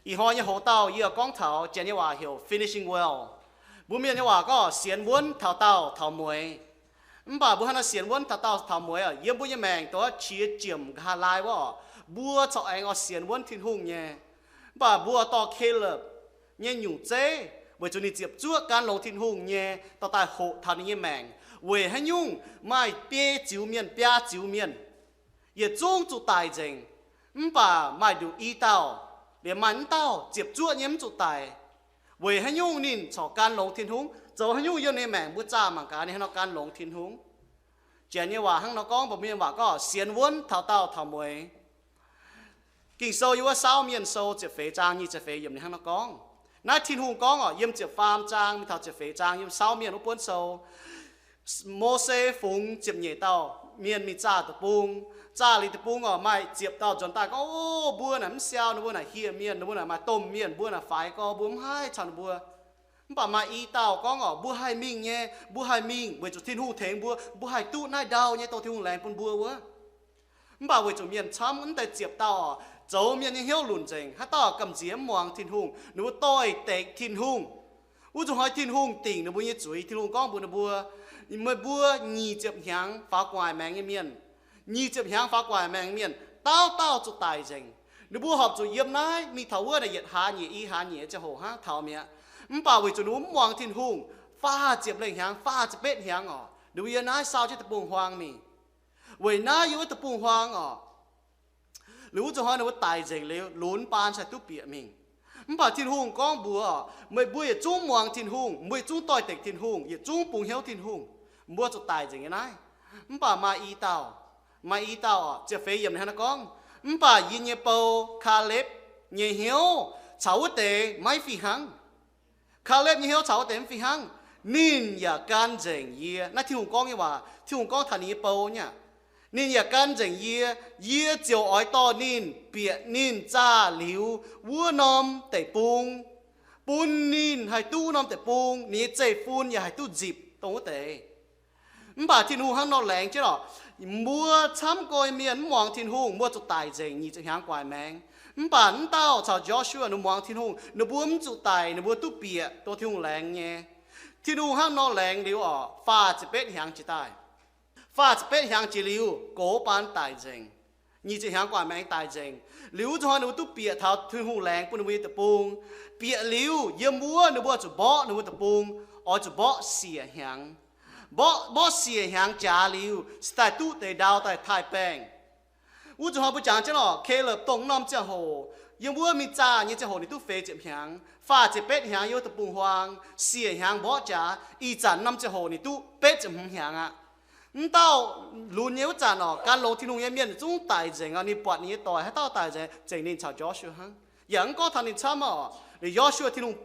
Ih hnoi nyei hoc-dauh yie gorngv taux Janx nyei waac heuc finishing well. Mbuo Mienh nyei waac gorngv sienx wuonv taux daauh taux mueiz. Mv baac mbuo hnangv nor sienx wuonv taux daauh taux mueiz oc, yiem mbuo nyei maengc dongh qiex jiemc nqa'haav laai wuov oc, mbuo corc aengx oix sienx wuonv Tin-Hungh nyei. Mv baac mbuo dorh Caleb nyei nyungc zeiv weic zuqc ninh ziepc zuoqv gan longx Tin-Hungh nyei dorh daaih hoqc taux ninh nyei maengc. Weic haaix nyungc maaih biei ziux mienh, biaa ziux mienh, yietc zungv zuqc daic nzengc, mv baac maaih nduqc i dauh, liemh maaih m'dauh ziepc zuoqv nyei mv zuqc daic? Weic haaix nyungc ninh corc gan longx Tin-Hungh? Zoux haaix nyungc yiem ninh maengc? Mbuo zaah mangc gaax ninh hnangv nor gan longx Tin-Hungh. Janx nyei waac hnangv nor gorngv, mbuo Mienh waac gorngv sienx wuonv taux daauh taux mueiz. Ging-Sou yiem wuov Saauv Mienh Sou ziepc feix zaang nyic ziepc feix yiemc ninh hnangv nor gorngv. Naaiv Tin-Hungh gorngv oc, yiem ziepc faam zaang mingh taux ziepc feix zaang yiem Saauv Mienh wuov buonv sou, Mose fungx ziepc nyeic dauh mienh mingh zaah deic-bung. Zaah liuz deic-bung oc, maaih ziepc dauh nzuonx daaih gorngv, O, mbuo naaic mv siau, ninh mbuo naaic hieh mienh, ninh mbuo naaic maaih domh mienh, mbuo naaic faix gorx, mbuo mv haih caux ninh mbuo. Mv baac maaih i dauh gorngv oc, Mbuo haih mingh nyei, mbuo haih mingh weic zuqc Tin-Hungh tengx mbuo, mbuo haih duqv naaiv ndau nyei dongh Tin-Hungh laengz bun mbuo wuov. Mv baac weic zuqc mienh camv, mv deix ziepc dauh oc, zoux mienh nyei hnyouv lunc nzengc. Haaix dauh gamh nziex mv muangx Tin-Hungh, ninh mbuo doix-dekc Tin-Hungh. Wuov zuqc hnoi Tin-Hungh dingc ninh mbuo nyei zuiz. Tin-Hungh gorngv mbuox ninh mbuo, Meih mbuo nyic ziepc hnyangx faaux gu'nguaaic maengx nyei mienh, nyic ziepc hnyangx faaux gu'nguaaic maengx mienh, dauh dauh zuqc daic nzengc. Ninh mbuo horpc zuqc yiem naaiv mingh taux wuov naaic yietc hlaax nyeic, i hlaax nyeic ziangh hoc hnangv taux mi'aqv. Mv baac weic zuqc ninh mbuo mv muangx Tin-Hungh, faah ziepc lengh hnyangx, faah ziepc betv hnyangx oc, ninh mbuo yiem naaiv saau jienv deic-bung-huaang mingh. Weic naaiv yiem wuov deic-bung-huaang oc, liuz wuov zuqc hnoi ninh mbuo daic nzengc liuz, lunx baan sai duqv bieqc mingh. Mv baac Tin-Hungh gorngv mbuox oc, Meih mbuo yietc zungv muangx Tin-Hungh, mbuo yietc zungv doix-dekc Tin-Hungh, yietc zungv bungx hnyouv Tin-Hungh, mbuo zuqc daic nzengc nyei naaiv. Mv baac maaih i dauh, maaih i dauh oc, ziepc feix yiemc ninh hnangv naaiv gorngv, Mv baac yie nyei bou, Kaalepv, nyei hnyouv caux wuov deix maiv fih hnangv. Kaalepv nyei hnyouv caux wuov deix mv fih hnangv. Ninh yaac gan nzengc yie. Naaiv Tin-Hungh gorngv nyei waac, Tin-Hungh gorngv taux ninh nyei bou nyei aqv. Ninh yaac gan nzengc yie. Yie ziouc oix dorh ninh, bieqc ninh zaah liuz wuov norm deic-bung, bun ninh haih duqv wuov norm deic-bung, ninh nyei zeiv-fun yaac haih duqv nzipc dongh wuov deix. Mv baac Tin-Hungh hnangv nor laengz jienv oc, mbuo camv gorx mienh mv muangx Tin-Hungh, mbuo zuqc daic nzengc nyic ziepc hnyangx gu'nguaaic maengx. Mv baac mv dauh caux Yo^su^waa ninh muangx Tin-Hungh, ninh mbuo mv zuqc daic, ninh mbuo duqv bieqc dongh Tin-Hungh laengz nyei. Tin-Hungh hnangv nor laengz liuz oc, faah ziepc betv hnyangx jiex daaih. Faah ziepc betv hnyangx jiex liuz, gox baan daic nzengc. Nyic ziepc hnyangx gu'nguaaic maengx daic nzengc. Liuz wuov zuqc hnoi ninh mbuo duqv bieqc taux Tin-Hungh laengz bun ninh mbuo nyei deic-bung. Bieqc liuz, yiem wuov ninh mbuo zuqc mborqv ninh mbuo deic-bung, oix zuqc mborqv siec hnyangx. Mborqv, mborqv siec hnyangx jaax liuz, cingx daaih duqv deix ndau daaih taaih baengh. Wuov zuqc hnoi mbuo jangx jienv oc, Kaleb dongh norm ziangh hoc, yiem wuov mingh zaah nyei ziangh hoc ninh duqv feix ziepc hnyangx, faah ziepc betv hnyangx yiem wuov deic-bung-huaang, siec hnyangx mborqv jaax, ih zanc norm ziangh hoc ninh duqv betv ziepc hmz hnyangx aqv. Mv dauh lunx nyei wuov zanc oc, gan longx Tin-Hungh nyei mienh zungv daic nzengc oc. Ninh buatc ninh nyei doic haaix dauh daic nzengc, zengc ninh caux Yo^su^waa hnangv. Yaac mv gorngv taux ninh camv oc. Liuz Yo^su^waa Tin-Hungh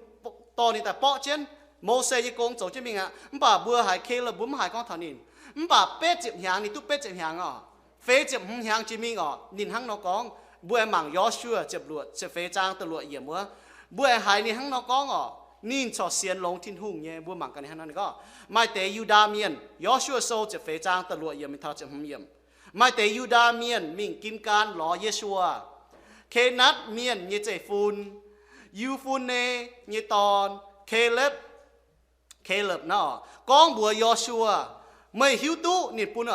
dorh ninh daaih borqv jienv, Mose nyei gong zoux jienv mingh aqv. Mv baac mbuo haiz Kaleb, mbuo mv haiz gorngv taux ninh. Mv baac betv ziepc hnyangx, ninh duqv betv ziepc hnyangx oc. Feix ziepc hmz hnyangx jiex mingh oc, ninh hnangv nor gorngv. Mbuo aengx mangc Yo^su^waa ziepc luoqc, ziepc feix zaang da'luoqc yiemc wuov, mbuo aengx haiz ninh hnangv nor gorngv oc. Ninh corc sienx longx Tin-Hungh nyei. Mbuo mangc gaax ninh hnangv nor gorngv. Maaih deix Yu^ndaa Mienh, Yo^su^waa Sou ziepc feix zaang da'luoqc yiemc mingh taux ziepc hmz yiemc. Maaih deix Yu^ndaa Mienh mingh Gin^gaan lorz Ye^su^waa, Kenatv Mienh nyei zeiv-fun, Ye^fun^ne nyei dorn, Kaleb. Kaleb nor gorngv mbuox Yo^su^waa, Meih hiuv duqv, ninh bun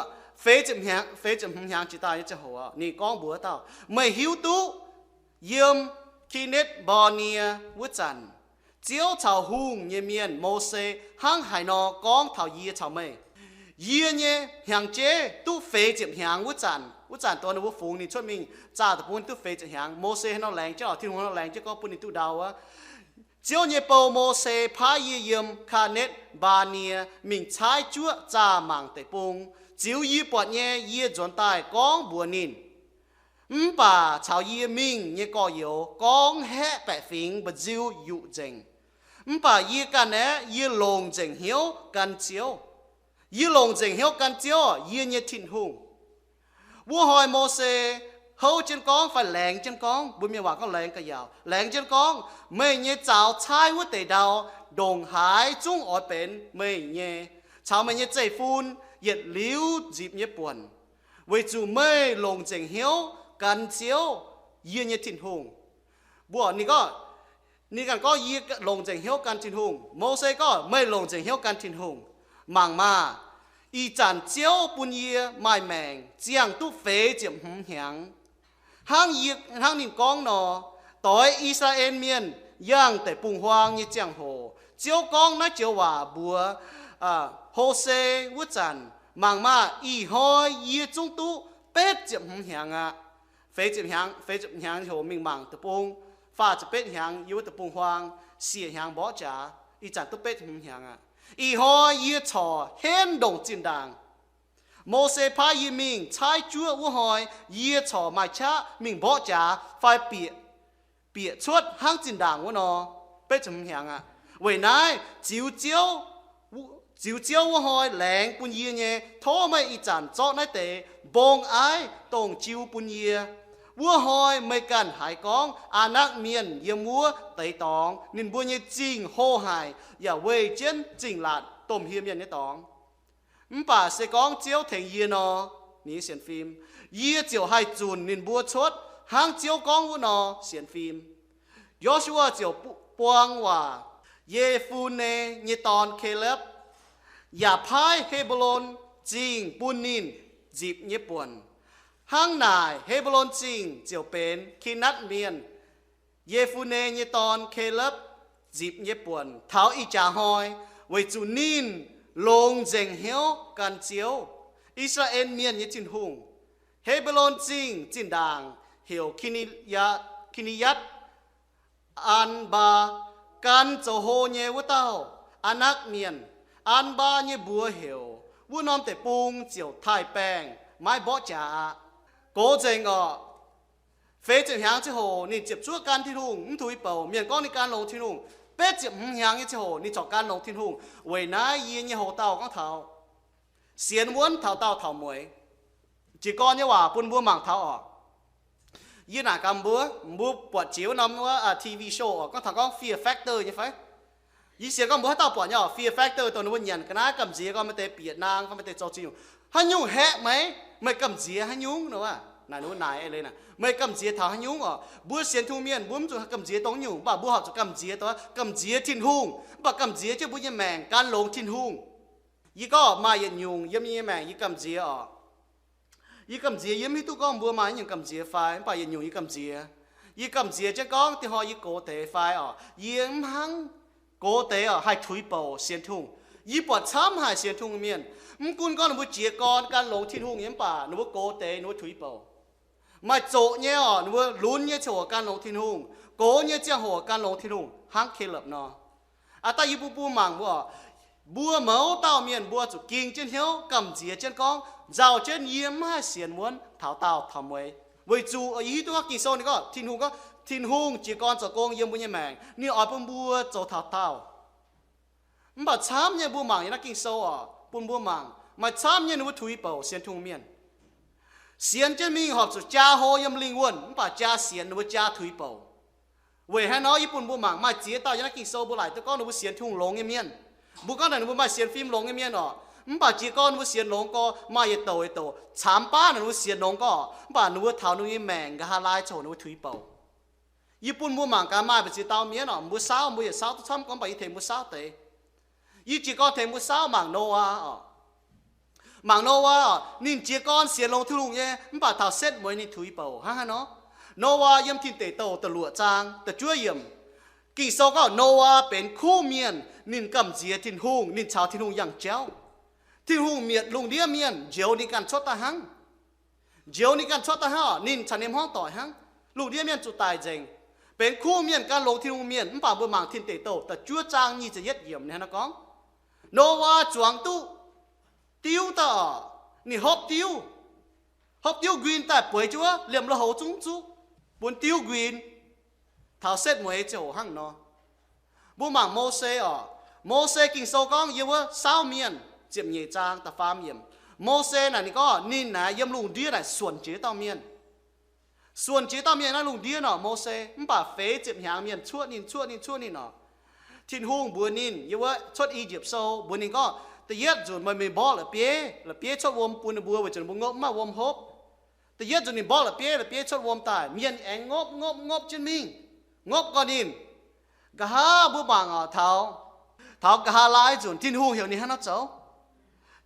feix ziepc hmz hnyangx jiex daaih nyei ziangh hoc, ninh gorngv mbuox dauh, Meih hiuv duqv yiem Kinetv Mbor Nie wuov zanc, Ziouv caux hungh nyei mienh Mose hnangv haaix nor gorngv taux yie caux meih. Yie nyei hnyangx-jeiv duqv feix ziepc hnyangx wuov zanc, wuov zanc dongh ninh mbuo fungx ninh cuotv mingh zaah deic-bung duqv feix ziepc hnyangx. Mose hnangv nor laengz jienv oc, Tin-Hungh hnangv nor laengz jienv gorngv bun ninh duqv ndau wuov, Ziouv nyei bou Mose paaiv yie yiem Kaanetv Mbaa Nie mingh caaiv juoqv zaah mangc deic-bung. Ziux yie buatc nyei, yie nzuonx daaih gorngv mbuox ninh. Mv baac caux yie mingh nyei gorx-youz gorngv haeqv baeqc fingx mba'nziu yuqc nzengc. Mv baac yie ganh aeqv, yie longc nzengc hnyouv gan Ziouv. Yie longc nzengc hnyouv gan Ziouv, yie nyei Tin-Hungh. Wuov hnoi Mose houv jienv gorngv fai laengz jienv gorngv, mbuo mienh waac gorngv laengz ga'yaauc, laengz jienv gorngv, Meih nyei zaux caaiv wuov deix ndau ndongc haaix zungv oix benx meih nyei, caux meih nyei zeiv-fun yietc liuz nzipc nyei buonc, weic zuqc meih longc nzengc hnyouv gan Ziouv, yie nyei Tin-Hungh. Mbuo ninh gorngv, ninh ganh gorngv, Yie longc nzengc hnyouv gan Tin-Hungh. Mose gorngv, Meih longc nzengc hnyouv gan Tin-Hungh. Mangc maah! Ih zanc Ziouv bun yie maaih maengc ziangh duqv feix ziepc hmz hnyangx. Hnangv yie, hnangv ninh gorngv nor, doix I^saa^laa^en Mienh yangh deic-bung-huaang nyei ziangh hoc, Ziouv gorngv naaiv joux waac mbuox Hose wuov zanc, Mangc maah! Ih hnoi yie zungv duqv betv ziepc hmz hnyangx aqv. Feix ziepc hnyangx, feix ziepc hnyangx hoc mingh mangc deic-bung, faah ziepc betv hnyangx yiem wuov deic-bung-huaang, siec hnyangx mborqv jaax, ih zanc duqv betv hmz hnyangx aqv. Ih hnoi yie corc henv ndongc zinh ndaangc. Mose paaiv yie mingh caaiv juoqv wuov hnoi, yie corc maaih qaqv mingh mborqv jaax fai bieqc, bieqc cuotv hnangv zinh ndaangc wuov nor, betv ziepc hmz hnyangx aqv. Weic naaiv ziux Ziouv, ziux Ziouv wuov hnoi laengz bun yie nyei, tov meih ih zanc zorqv naaiv deix mbong aiv dongh jiu bun yie. Wuov hnoi meih ganh haiz gorngv Aa^nakv Mienh yiem wuov deix dorngx, ninh mbuo nyei zingh hlo haic yaac weih jienv zingh laatc domh hieh mienh nyei dorngx. Mv baac se gorngv Ziouv tengx yie nor, ninh nyei sienx fim, yie ziouc haih zunc ninh mbuo cuotv hnangv Ziouv gorngv wuov nor sienx fim. Yo^su^waa ziouc buang waac Ye^fun^ne nyei dorn, Kalepv, yaac paaiv He^mbo^lon Zingh bun ninh nzipc nyei buonc. Hnangv naaic, He^mbo^lon Zingh ziouc benx Kinatv Mienh, Ye^fun^ne nyei dorn, Kalepv, nzipc nyei buonc taux ih jaax hnoi, weic zuqc ninh longx nzengc hnyouv gan Ziouv, I^saa^laa^en Mienh nyei Tin-Hungh. He^mbo^lon Zingh zinh ndaangc heuc Ki^ni^yatv, Ki^ni^yatv An^mbaa, gan zoux hlo nyei wuov dauh Aa^nakv Mienh. An^mbaa nyei mbuox heuc wuov norm deic-bung ziouc taaih-baengh, maiv mborqv jaax aqv. Gox nzengc orqc. Feix ziepc hnyangx ziangh hoc ninh ziepc zuoqv gan Tin-Hungh, mv tuix bouc. Mienh gorngv ninh gan longx Tin-Hungh. Betv ziepc hmz hnyangx nyei ziangh hoc ninh corc gan longx Tin-Hungh. Weic naaiv yie nyei hoc-dauh gorngv taux sienx wuonv taux daauh taux mueiz. Jiez gorn nyei waac bun mbuo mangc taux orqc. Yie naaic gaax mbuo, mbuo buatc jiex wuov norm wuov TV show orqc, gorngv taux gorngv Fear Factor nyei fai? Yie sienx gorngv mbuo haaix dauh buatc nyei orqc, Fear Factor, dongh ninh mbuo nyanc ga'naaiv gamh nziex gorngv maaih deix bieqc naang fai maaih deix zoux zingh nyungc. Haaix nyungc haeqv meih? Meih gamh nziex haaix nyungc nor? Naaic ninh mbuo naaic leiz naaic, meih gamh nziex taux haaix nyungc orqc? Mbuo sienx Tin-Hungh mienh mbuo mv zuqc gamh nziex dongh nyungc, mv baac mbuo horpc zuqc gamh nziex, gamh nziex Tin-Hungh, mv baac gamh nziex jienv mbuo nyei maengc gan longx Tin-Hungh. Yie gorngv maaih yietc nyungc yiem yie nyei maengc yie gamh nziex orqc. Yie gamh nziex, yie mv hiuv duqv gorngv mbuo maaih nyungc gamh nziex fai, mv baac yietc nyungc yie gamh nziex. Yie gamh nziex jienv gorngv dieh hnoi yie gox deix fai orqc, yie mv hnangv gox deix orqc haih tuix bouc sienx Tin-Hungh. Yie buatc camv haic sienx Tin-Hungh mienh, mv gunv gorngv ninh mbuo jiez gorn gan longx Tin-Hungh nyei, mv baac ninh mbuo gox deix ninh mbuo tuix bouc. Maaih zoqc nyei orqc, ninh mbuo lunx nyei ziouc gan longx Tin-Hungh, gox nyei ziangh hoc gan longx Tin-Hungh hnangv Kalepv nor. Aa, daaih yie bun mbuo mangc mbuo orqc, mbuo mouz dauh mienh mbuo zuqc ging jienv hnyouv gamh nziex jienv gorngv nzauh jienv yie mv haih sienx wuonv taux daauh taux mueiz, weic zuqc yie hiuv duqv gorngv Ging-Sou ninh gorngv Tin-Hungh gorngv Tin-Hungh jiez gorn zoux gong yiem mbuo nyei maengc, ninh oix bun mbuo zoux taux daauh. Mv baac camv nyei mbuo mangc yiem naaiv Ging-Sou orqc, bun mbuo mangc maaih camv nyei ninh mbuo tuix bouc sienx Tin-Hungh mienh. Sienx jienv mingh horpc zuqc jaa hlo yiem lingh wuonh, mv baac jaa sienx ninh mbuo jaa tuix bouc. Weic haaix nor? Yie bun mbuo mangc, maaih ziex dauh yiem naaiv Ging-Sou mbuo laaic duqv gorngv ninh mbuo sienx Tin-Hungh longx nyei mienh. Mbuo gorngv naaic ninh mbuo maaih sienx fim longx nyei mienh orqc, mv baac jiez gorn ninh mbuo sienx longx gorx maaih yietc douc yietc douc camv baav naaic ninh mbuo sienx longx gorx, mv baac ninh mbuo taux ninh mbuo nyei maengc nqa'haav laai ziouc ninh mbuo tuix bouc. Yie bun mbuo mangc gaax, maaih mbu'ziex dauh mienh orqc, mbuo saauv, mbuo yietc saauv duqv camv gorngv, mv baac yie tengx mbuo saauv deix. Yie jiez gorn tengx mbuo saauv mangc Noyaa orqc. Mangc Noyaa orqc, ninh jiez gorn sienx longx Tin-Hungh nyei, mv baac taux setv mueiz ninh tuix bouc hnangv haaix nor? Noyaa yiem Tin Deic Douh da'luoqc zaang da'juov yiemc, Ging-Sou gorngv Noyaa benx kuv mienh, ninh gamh nziex Tin-Hungh, ninh caux Tin-Hungh yangh jauv. Tin-Hungh mietc lungh ndiev mienh njoux ninh ganh cuotv daaih hnangv. Njoux ninh ganh cuotv daaih hnangv orqc, ninh caux ninh hmuangv doic hnangv. Lungh ndiev mienh zuqc daic nzengc. Benx kuv mienh gan longx Tin-Hungh mienh, mv baac mbuo mangc Tin Deic Douh da'juov zaang nyic ziepc yietv yiemc ninh hnangv nor gorngv, Noyaa zuangx duqv diuv daaih orqc, ninh hopv diuv, hopv diuv nquin daaih bueix jienv wuov liemh lui-houx zungv zuqv, bun diuv nquin. Taux setv mueiz ziouc hnangv nor. Mbuo mangc Mose orqc. Mose, Ging-Sou gorngv yiem wuov Saauv Mienh ziepc nyeic zaang da'faam yiemc, Mose naaic ninh gorngv ninh naaic yiem lungh ndiev naaic suonc jiex dauh mienh. Suonc jiex dauh mienh naaiv lungh ndiev orqc, Mose, mv baac feix ziepc hnyangx mienh cuoqv ninh, cuoqv ninh, cuoqv ninh orqc. Tin-Hungh mbuox ninh yiem wuov Cuotv I^yipv Sou mbuox ninh gorngv, da'yietv nzunc meih mingh mborqv la'bieiv, la'bieiv cuotv wuom bun ninh mbuo weic zuqc ninh mbuo ngopv mv maaih wuom hopv. Da'yietv nzunc ninh mborqv la'bieiv, la'bieiv cuotv wuom daaih, mienh aengx ngopv ngopv ngopv jienv mingh. Ngopv gorx ninh. Nqa'haav mbuo mangc oc, taux, taux nqa'haav laai nzunc Tin-Hungh heuc ninh hnangv nor zoux.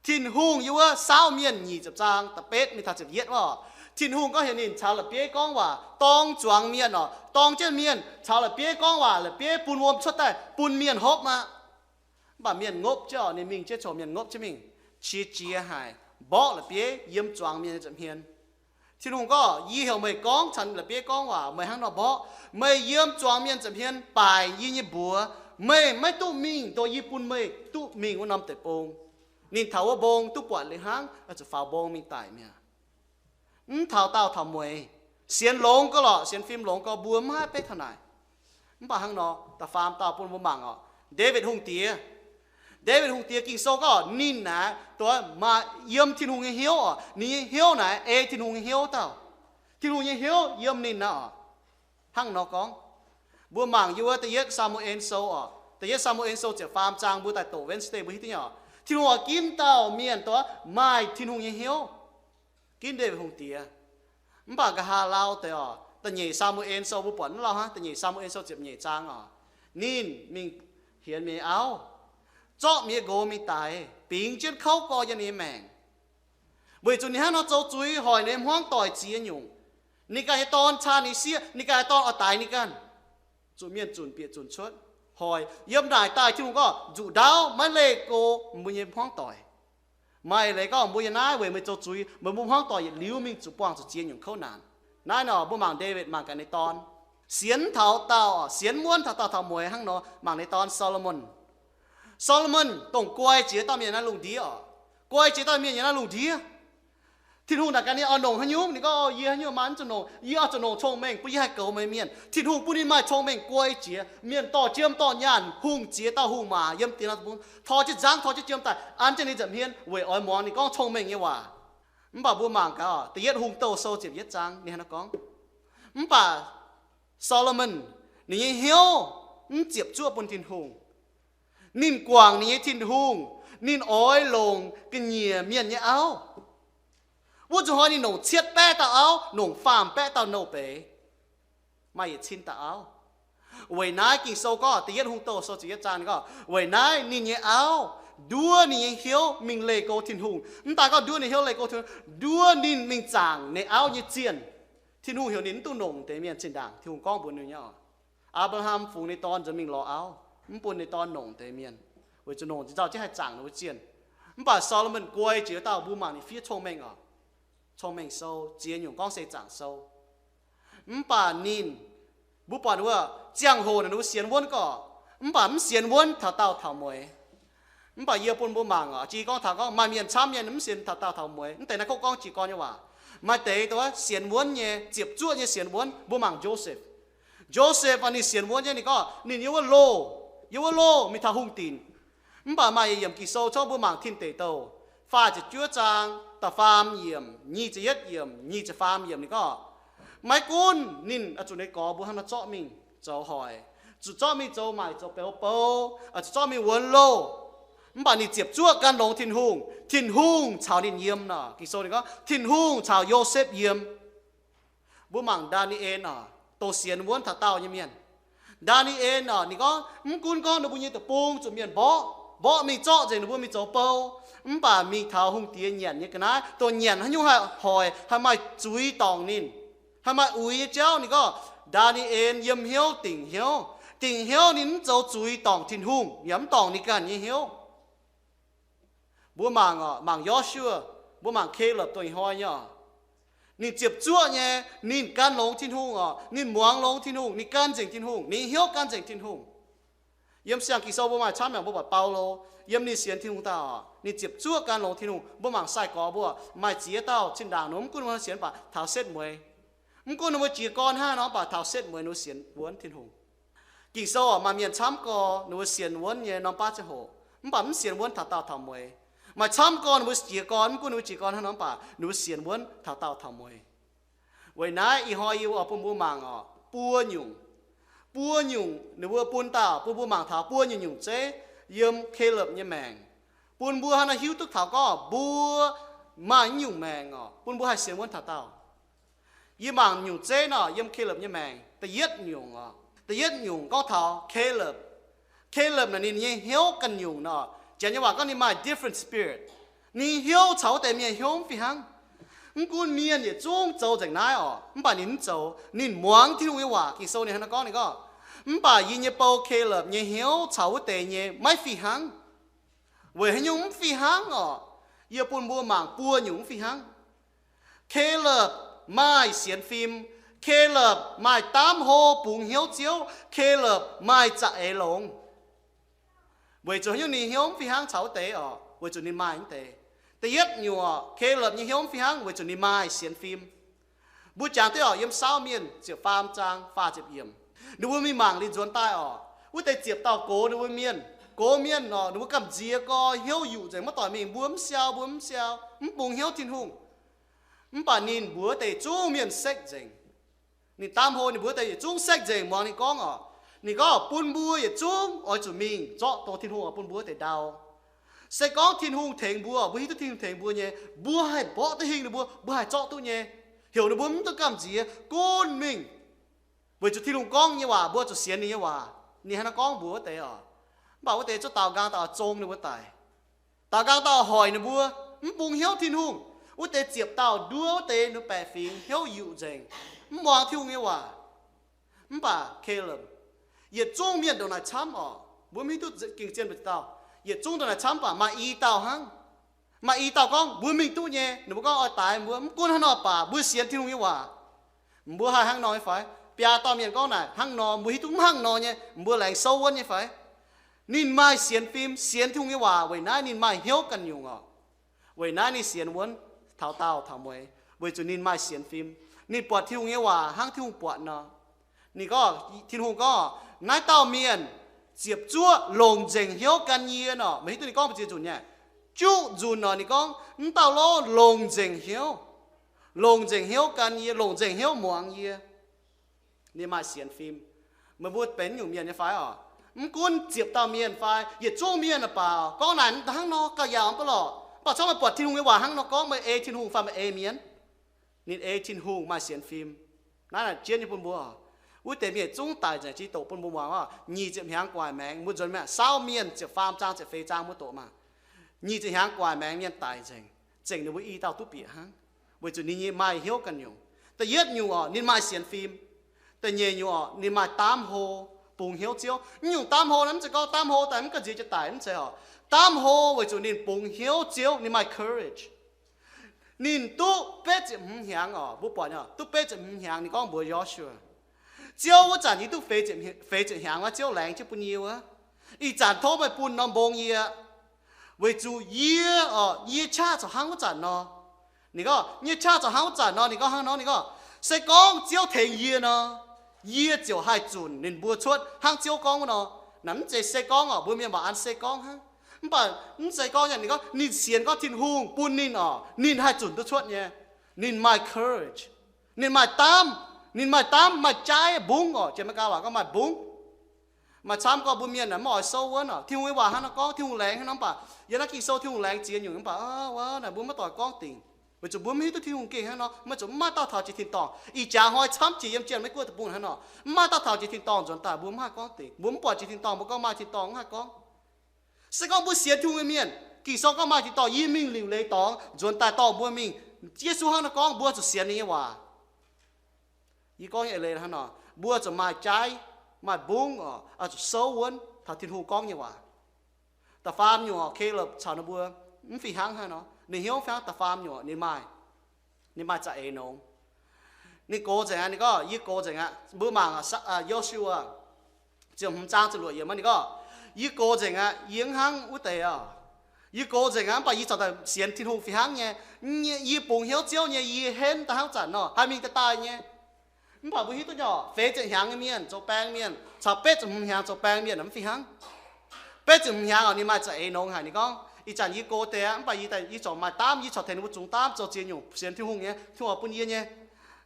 Tin-Hungh yiem wuov Saauv Mienh nyic ziepc zaang da'betv mingh taux ziepc yietv wuov oc, Tin-Hungh gorngv heuc ninh caux la'bieiv gorngv waac, dorng zuangx mienh oc, dorng jienv mienh caux la'bieiv gorngv waac, la'bieiv bun wuom cuotv daaih bun mienh hopv aqv. Mv baac mienh ngopv jienv oc, ninh mingh jienv coc mienh ngopv jienv mingh, qiex jiez haic, mborqv la'bieiv yiem zuangx mienh nyei nza'hmien. Tin-Hungh gorngv, yie heuc meih gorngv caux la'bieiv gorngv waac, meih hnangv nor mborqv. Meih yiem zuangx mienh nza'hmien baaic yie nyei mbuox, meih maiv duqv mingh dongh yie bun meih duqv mingh wuov norm deic-bung. Ninh taux wuov mbong duqv buatc liuz hnangv, oix zuqc faaux mbong mingh daic mi'aqv. Mv taux daauh taux mueiz, sienx longx gau lorqc, sienx fim longx gau, mbuo mv haih beiv taux naaic. Mv baac hnangv nor, da'faam dauh bun mbuo mangc oc, Ndaawitv Hungh Diex. Ndaawitv Hungh Diex Ging-Sou gorngv ninh naaic duqv maaih yiem Tin-Hungh nyei hnyouv oc, ninh nyei hnyouv naaic ei Tin-Hungh nyei hnyouv dauh. Tin-Hungh nyei hnyouv yiem ninh naaic oc. Hnangv nor gorngv, mbuo mangc yiem wuov Da'yietv Saa^mu^en Sou oc, Da'yietv Saa^mu^en Sou ziepc faam zaang, mbuo daaih doqc Wednesday mbuo hiuv duqv nyei oc. Tin-Hungh oix ginv dauh mienh duqv maaih Tin-Hungh nyei hnyouv, ginv Ndaawitv Hungh Diex. Mv baac nqa'haav lauh deix oc, Da'nyeic Saa^mu^en Sou mbuo buatc mv lauh hnangv, Da'nyeic Saa^mu^en Sou ziepc nyeic zaang oc, ninh mingh hienx mienh nyei auv, zorqv mienh nyei nqox mingh daix, bingx jienv kouv gorx yiem ninh nyei maengc, weic zuqc ninh hnangv nor zoux zuiz hoic ninh nyei hmuangv doic ziex nyungc. Ninh ganh nyei dorn caa ninh sieqv, ninh ganh nyei dorn oix daix ninh ganh, zuqc mienh zunc bieqc zunc cuotv, hoic. Yiem naaic daaih Tin-Hungh gorngv, nzuqc ndaauv, maiv leih go mbuo nyei hmuangv doic. Maaih leiz gorngv, mbuo yiem naaiv weic meih zoux zuiz, meih mbuo hmuangv doic yietc liuz mingh zuqc buangh zuqc ziex nyungc kouv naanc. Naaiv nor mbuo mangc Ndaawitv, mangc gaax ninh nyei dorn. Sienx taux daauh, sienx wuonv taux daauh taux mueiz hnangv nor, mangc ninh nyei dorn Solomon. Solomon dongh guai jiex dauh mienh naaiv lungh ndiev oc. Guai jiex dauh mienh yiem naaiv lungh ndiev. Tin-Hungh naaic gaax ninh oix nongc haaix nyungc, ninh gorngv, yie haaix nyungc maaih mv zuqc nongc, yie oix zuqc nongc cong-mengh bun yie haih goux meih mienh. Tin-Hungh bun ninh maaih cong-mengh guai jiex, mienh dorh jiem dorh nyaanh, hungh ziex dauh hungh maac yiem diex norm deic-bung, tor jienv nzangv tor jienv jiem daaih an jienv ninh nza'hmien weic oix muangx ninh gorngv cong-mengh nyei waac. Mv baac mbuo mangc gaax oc, Da'yietv Hungh Douh Sou ziepc yietv zaang ninh hnangv naaiv gorngv, mv baac Solomon, ninh nyei hnyouv mv ziepc zuoqv bun Tin-Hungh. Ninh guangc ninh nyei Tin-Hungh, ninh oix longc ga'nyiec mienh nyei auv. Wuov zuqc hnoi ninh longc cietv baeqv dauh auv, longc faam baeqv dauh nouh beiz, maaih yietc cin dauh auv. Weic naaiv Ging-Sou gorngv, Da'yietv Hungh Douh Sou ziepc yietv zaang ninh gorngv, weic naaiv ninh nyei auv nduov ninh nyei hnyouv mingh leih go Tin-Hungh. Mv daaih gorngv nduov ninh hnyouv leih go Tin-Hungh, nduov ninh mingh zaangc ninh auv nyei zienh. Tin-Hungh heuc ninh mv dungx longc deix mienh zinh ndaangc Tin-Hungh gorngv mbuox ninh nyei oc. Apc^laa^ham fungx ninh dorn nzuonx mingh lorz auv, mv bun ninh dorn longc deix mienh, weic zuqc longc nzauh jienv haih zaangc ninh wuov zienh. Mv baac Solomon guai jiex dauh, mbuo mangc ninh fiev cong-mengh oc. Cong-mengh Sou, ziex nyungc gorngv se zaangc sou. Mv baac ninh, mbuo buatc wuov ziangh hoc naaic ninh mbuo sienx wuonv gorqv, mv baac mv sienx wuonv taux daauh taux mueiz. Mv baac yie bun mbuo mangc oc, jiex gorngv taux gorngv maaih mienh camv nyei mv sienx taux daauh taux mueiz. Mv deix naaiv kov gorngv jiez gorn nyei waac. Maaih deix dongh sienx wuonv nyei, ziepc zuoqv nyei sienx wuonv. Mbuo mangc Joseph. Joseph aac, ninh sienx wuonv nyei, ninh gorngv ninh yiem wuov loh, yiem wuov loh mingh taux hungh dinc. Mv baac maaih yietc yiemc Ging-Sou cov mbuo mangc Tin Deic Douh faah ziepc juov zaang da'faam yiemc, nyic ziepc yietv yiemc, nyic ziepc faam yiemc, ninh gorngv, maiv gunv ninh oix zuqc ninh gorx mbuo hnangv nor zorqv mingh zoux hoic, zuqc zorqv mingh zoux maaic zoux beu bou, oix zuqc zorqv mingh wuonx loh, mv baac ninh ziepc zuoqv gan longx Tin-Hungh, Tin-Hungh caux ninh yiem nor. Ging-Sou ninh gorngv Tin-Hungh caux Yosepv yiem. Mbuo mangc Ndaa^ni^en oc, dongh sienx wuonv taux daauh nyei mienh. Ndaa^ni^en oc, ninh gorngv mv gunv gorngv ninh mbuo nyei deic-bung zuqc mienh mborqv, mborqv mingh zorqv nzengc ninh mbuo mingh zoux bou, mv baac mingh taux hungh diex nyanc nyei ga'naaiv, dongh nyanc haaix nyungc haih hoic, haih maaih zuiz dorngc ninh, haih maaih uix nyei jauv, ninh gorngv Ndaa^ni^en yiem hnyouv dingc hnyouv. Dingc hnyouv ninh mv zoux zuiz dorngc Tin-Hungh yaac mv dorngc ninh ganh nyei hnyouv. Mbuo mangc oc, mangc Yo^su^waa, mbuo mangc Kalopv dongh ih hnoi nyei oc. Ninh ziepc zuoqv nyei, ninh gan longx Tin-Hungh oc, ninh muangx longx Tin-Hungh, ninh gan nzengc Tin-Hungh, ninh hnyouv gan nzengc Tin-Hungh. Yiem Siang-Ging-Sou mbuo maaih camv, mbuo buatc Baulo, yiem ninh sienx Tin-Hungh daaih oc, ninh ziepc zuoqv gan longx Tin-Hungh. Mbuo mangc sai-gorx mbuo, maaih ziex dauh zinh ndaangc ninh mbuo mv gunv ninh sienx mv baac taux setv mueiz. Mv gunv ninh mbuo jiez gorn hnangv nor mv baac taux setv mueiz ninh mbuo sienx wuonv Tin-Hungh. Ging-Sou oc, maaih mienh camv gorx ninh mbuo sienx wuonv nyei norm baav ziangh hoc, mv baac mv sienx wuonv taux daauh taux mueiz. Maaih camv gorx ninh mbuo jiez gorn, mv gunv ninh mbuo jiez gorn hnangv nor mv baac ninh mbuo sienx wuonv taux daauh taux mueiz. Weic naaiv ih hnoi yie oix bun mbuo mangc oc, buo nyungc, buo nyungc ninh mbuo bun daaih bun mbuo mangc taux buo nyungc nyungc zeiv yiem Kalopv nyei maengc, bun mbuo hnangv nor hiuv duqv taux gorngv mbuo maaih nyungc maengc oc, bun mbuo haih sienx wuonv taux daauh. Yie mangc nyungc zeiv nor yiem Kalopv nyei maengc, da'yietv nyungc oc, Da'yietv nyungc gorngv taux Caleb. Caleb naaic ninh nyei hnyouv ganh nyungc nor, Janx nyei waac gorngv ninh maaih different spirit. Ninh hnyouv caux wuov deix mienh hnyouv mv fih hnangv. Mv gunv mienh yietc zungv zoux nzengc naaiv orqc, mv baac ninh mv zoux. Ninh muangx Tin-Hungh nyei waac. Ging-Sou ninh hnangv naaiv gorngv, ninh gorngv, mv baac yie nyei bou Caleb nyei hnyouv caux wuov deix nyei maiv fih hnangv, weic haaix nyungc mv fih hnangv orqc? Yie bun mbuo mangc buo nyungc mv fih hnangv. Caleb maaih sienx fim. Caleb maaih daamv hlo bungx hnyouv Ziouv. Caleb maaih za'eix longx. Weic zuqc haaix nyungc ninh hnyouv mv fih hnangv caux wuov deix orqc? Weic zuqc ninh maaih wuov deix. Da'yietv nyungc orqc, Caleb nyei hnyouv mv fih hnangv weic zuqc ninh maaih sienx fim. Mbuo jangx duqv orqc, yiem Saauv Mienh ziepc faam zaang faah ziepc yiemc, ninh mbuo mingh mangc liuz nzuonx daaih orqc, wuov deix ziepc dauh gox ninh mbuo mienh, gox mienh orqc, ninh mbuo gamh nziex gorx, hnyouv yuqc nzengc, maiv doic mingh, mbuo mv siau, mbuo mv siau, mv bungx hnyouv Tin-Hungh. Mv baac ninh mbuox deix zungv mienh sekv nzengc. Ninh daamv hlo ninh mbuox deix yietc zungv sekv nzengc, muangx ninh gorngv orqc. Ninh gorngv bun mbuo yietc zungv oix zuqc mingh zorqv dongh Tin-Hungh oix bun mbuo wuov deix ndau. Se gorngv Tin-Hungh tengx mbuo, mbuo hiuv duqv Tin-Hungh tengx mbuo nyei, mbuo haih mborqv duqv hingh ninh mbuo, mbuo haih zorqv duqv nyei. Heuc ninh mbuo mv dungx gamh nziex, gunv mingh. Weic zuqc Tin-Hungh gorngv nyei waac, mbuo zuqc sienx ninh nyei waac. Ninh hnangv naaiv gorngv mbuox wuov deix orqc. Mv baac wuov deix zuov daaux nqaang daaih oix zong ninh mbuo daic. Daaux nqaang daaih hoic ninh mbuo mv bungx hnyouv Tin-Hungh. Wuov deix ziepc dauh nduov wuov deix ninh baeqc fingx hnyouv yuqc nzengc, mv muangx Tin-Hungh nyei waac. Mv baac Caleb, yietc zungv mienh ndongc naaic camv orqc, mbuo mv hiuv duqv gengh zien mbu'ziex dauh. Yietc zungv ndongc naaic camv baac maaih i dauh hnangv. Maaih i dauh gorngv mbuo mingh duqv nyei. Ninh mbuo gorngv oix daix mbuo, mv gunv hnangv nor baac mbuo sienx Tin-Hungh nyei waac. Mbuo haih hnangv nor nyei fai? Biaa dauh mienh gorngv naaic hnangv nor, mbuo hiuv duqv mv hnangv nor nyei, mbuo laengz souv wuonv nyei fai? Ninh maaih sienx fim, sienx Tin-Hungh nyei waac, weic naaiv ninh maaih hnyouv ganh nyungc orqc. Weic naaiv ninh sienx wuonv taux daauh taux mueiz, weic zuqc ninh maaih sienx fim. Ninh buatc Tin-Hungh nyei waac hnangv Tin-Hungh buatc nor. Ninh gorngv, Tin-Hungh gorngv, naaiv dauh mienh ziepc zuoqv longc nzengc hnyouv gan yie nor. Meih hiuv duqv ninh gorngv mbu'ziex nzunc nyei? Juqv nzunc nor ninh gorngv, mv dauh lov longc nzengc hnyouv, longc nzengc hnyouv gan yie, longc nzengc hnyouv muangx yie. Ninh maaih sienx fim. Meih mbuo benx nyungc mienh nyei fai orqc? Mv gunv ziepc dauh mienh fai yietc zungv mienh baac gorngv naaic hnangv nor gauh yaauc mv baac lorqc, mv baac corc meih buatc Tin-Hungh nyei waac hnangv nor gorngv, meih ei Tin-Hungh fai meih ei mienh? Ninh ei Tin-Hungh, maaih sienx fim. Naaiv naaic jienv nyei bun mbuo. Wuov deix mienh zungv daic nzengc. Jiex doqc bun mbuo muangx orqc, nyic ziepc hnyangx gu'nguaaic maengx, mbuo nzuonx mi'aqv, Saauv Mienh ziepc faam zaang ziepc feix zaang mbuo doqc maah. Nyic ziepc hnyangx gu'nguaaic maengx mienh daic nzengc, zengc ninh mbuo i dauh duqv bieqc hnangv, weic zuqc ninh nyei maaih hnyouv ganh nyungc. Da'yietv nyungc orqc, ninh maaih sienx fim. Da'nyeic nyungc orqc, ninh maaih daamv hlo, bungx hnyouv Ziouv. Mv nyungc daamv hlo naaiv mv zeiz gorngv daamv hlo daaih mv gamh nziex jiex daic, mv zeiz orqc. Daamv hlo weic zuqc ninh bungx hnyouv Ziouv, ninh maaih courage. Ninh duqv betv ziepc hmz hnyangx orqc, mbuo buatc nyei, duqv betv ziepc hmz hnyangx. Ninh gorngv mbuox Yo^su^waa, Ziouv, wuov zanc yie duqv feix ziepc hnyangx wuov, Ziouv laengz jienv bun yie wuov. Ih zanc tov meih bun norm mbong yie, weic zuqc yie orqc, yie qaqv corc hnangv wuov zanc nor. Ninh gorngv, yie qaqv corc hnangv wuov zanc nor. Ninh gorngv hnangv nor, ninh gorngv, se gorngv Ziouv tengx yie nor, yie ziouc haih zunc ninh mbuo cuotv hnangv Ziouv gorngv wuov nor. Naaiv mv zeiz se gorngv orqc, mbuo mienh waac an se gorngv hnangv. Mv baac mv zeiz gorngv nyei, ninh gorngv ninh sienx gorngv Tin-Hungh bun ninh orqc, ninh haih zunc duqv cuotv nyei. Ninh maaih courage, ninh maaih daamv, ninh maaih daamv, maaih jaaiv, mbungv orqc. Jiex Meigaa waac gorngv maaih mbungv. Maaih camv gorngv mbuo mienh naaic mv oix souv wuonv orqc. Tin-Hungh nyei waac hnangv nor gorngv, Tin-Hungh laengz hnangv nor, mv baac yiem naaiv Ging-Sou Tin-Hungh laengz ziex nyungc, mv baac aav, wuov naaic mbuo maiv doic gorngv dingc, weic zuqc mbuo mv hiuv duqv Tin-Hungh gengh hnangv nor, maiv zuqc mv maaih dauh taux jiex tin-dorngh. Ih jaax hnoi camv jiex yiem jien Meiv Guoqv deic-bung hnangv nor, mv maaih dauh taux jiex tin-dorngh nzuonx daaih, mbuo mv haih gorngv dingc. Mbuo mv buatc jiex tin-dorngh, mbuo gorngv maaih tin-dorngh mv haih gorngv. Se gorngv mbuo sienx Tin-Hungh nyei mienh, Ging-Sou gorngv maaih tin-dorngh, yie mingh liuc leiz dorngx nzuonx daaih dorh mbuo mingh. Yesu hnangv nor gorngv, mbuo zuqc sienx ninh nyei waac. Yie gorngv nyei eix leiz hnangv nor, mbuo zuqc maaih jaaiv, maaih mbungv orqc, oix zuqc souv wuonv taux Tin-Hungh gorngv nyei waac. Da'faam nyungc orqc, Caleb caux ninh mbuo mv fih hnangv hnangv nor. Ninh hnyouv fih hnangv. Da'faam nyungc orqc, ninh maaih, ninh maaih za'eix nongx. Ninh gox nzengc aqv. Ninh gorngv, yie gox nzengc aqv. Mbuo mangc Yo^su^waa ziepc hmz zaang ziepc luoqc yiemc, ninh gorngv, yie gox nzengc aqv. Yie mv hnangv wuov deix orqc. Yie gox nzengc aqv, mv baac yie corc daaih sienx Tin-Hungh fih hnangv nyei. Yie bungx hnyouv Ziouv nyei, yie henv daaih hnangv zanc nor, haih mingh daaih daaih nyei. Mv baac mbuo hiuv duqv nyei orqc, feix ziepc hnyangx nyei mienh, zoux baeng mienh, caux betv ziepc hmz hnyangx zoux baeng mienh mv fih hnangv. Betv ziepc hmz hnyangx orqc, ninh maaih za'eix nongx haic. Ninh gorngv, ih zanc yie gox deix aqv, mv baac yie, yie corc maaih daamv, yie corc tengx ninh mbuo zungx daamv zoux ziex nyungc sienx Tin-Hungh nyei, Tin-Hungh bun yie nyei.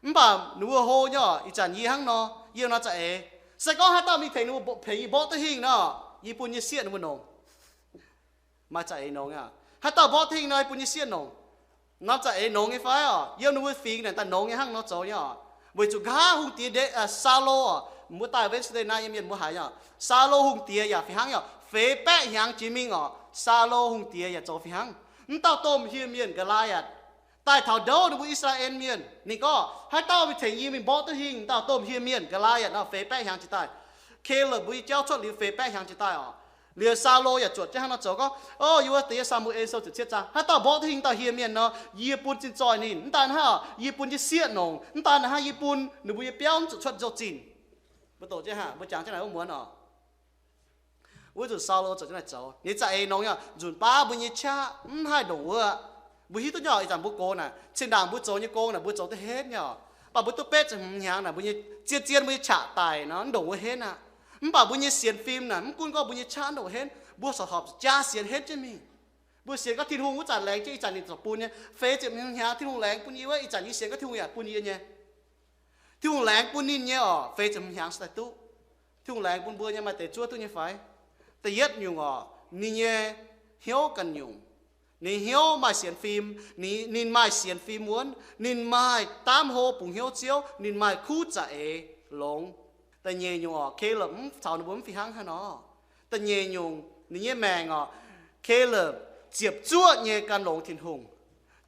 Mv baac ninh mbuo hlo nyei orqc, ih zanc yie hnangv nor, yie nor za'eix. Se gorngv haaix dauh mingh tengx ninh mbuo, peix yie mborqv duqv hingh nor, yie bun nyei sieqv ninh mbuo nongc. Maaih za'eix nongx nyei. Haaix dauh mborqv duqv hingh nor, yie bun nyei sieqv nongc. Norm za'eix nongx nyei fai orqc? Yiem ninh mbuo fingx naaic daaih nongx nyei hnangv nor zoux nyei orqc. Weic zuqc nqa'haav hungh diex ndeic, Saulo orqc, Mbuo daaih Wednesday naaiv nyei mienh mbuo haiz nyei, Saulo hungh diex yaac fih hnangv nyei, feix baeqv hnyangx jiex mingh orqc, Saulo hungh diex yaac zoux fih hnangv. Mv dauh domh hieh mienh Ga'laa^atc daaih taux ndouv ninh mbuo I^saa^laa^en Mienh. Ninh gorngv, haaix dauh mingh tengx yie mingh mborqv duqv hingh dauh domh hieh mienh Ga'laa^atc nor, feix baeqv hnyangx jiex daaih. Kaleb mbuo nyei jauv cuotv liuz feix baeqv hnyangx jiex daaih orqc. Liuz Saulo yaac zuotc jienv hnangv nor zoux gorngv, O, yie wuov deix Saa^mu^en Sou ziepc cietv zaang, haaix dauh mborqv duqv hingh dauh hieh mienh nor, yie bun zinh zoih ninh. Mv daaih hnangv, yie bun jienv sieqv nongc. Mv daaih hnangv, yie bun ninh mbuo nyei biauv mv zuqc cuotv nzou-zinh. Mbuo doqc jienv hnangv, mbuo jangx jienv naaic wuov muonz orqc. Wuov nzunc Saulo zoux jienv naaic zoux, ninh za'eix nongx nyei, nzunc baav mbuo nyei qaqv mv haih ndongc wuov. Mbuo hiuv duqv nyei, ih zanc mbuo gox naaic, zinh ndaangc mbuo zoux nyei gong naaic mbuo zoux duqv henv nyei orqc. Mv baac mbuo duqv betv ziepc hmz hnyangx naaic mbuo nyei zien-zien mbuo nyei qaqv daic nor mv ndongc wuov henv aqv. Mv baac mbuo nyei sienx fim naaic mv gunv gorngv mbuo nyei qaqv ndongc henv, mbuo corc horpc jaa sienx henv jienv mingh. Mbuo sienx gorngv Tin-Hungh wuov zanc laengz jienv ih zanc ninh ziouc bun nyei. Feix ziepc hmz hnyangx Tin-Hungh laengz bun yie wuov, ih zanc yie sienx gorngv Tin-Hungh yaac bun yie nyei. Tin-Hungh laengz bun ninh nyei orqc, feix ziepc hmz hnyangx se daaih duqv. Tin-Hungh laengz bun mbuo nyei maaih deix zuov duqv nyei fai? Da'yietv nyungc orqc, ninh nyei hnyouv ganh nyungc. Ninh hnyouv maaih sienx fim, ninh, ninh maaih sienx fim wuonv, ninh maaih daamv hlo bungx hnyouv Ziouv, ninh maaih kuv za'eix longx. Da'nyeic nyungc orqc, Kaleb mv caux ninh mbuo mv fih hnangv hnangv nor. Da'nyeic nyungc, ninh nyei maengc orqc, Kaleb ziepc zuoqv nyei gan longx Tin-Hungh.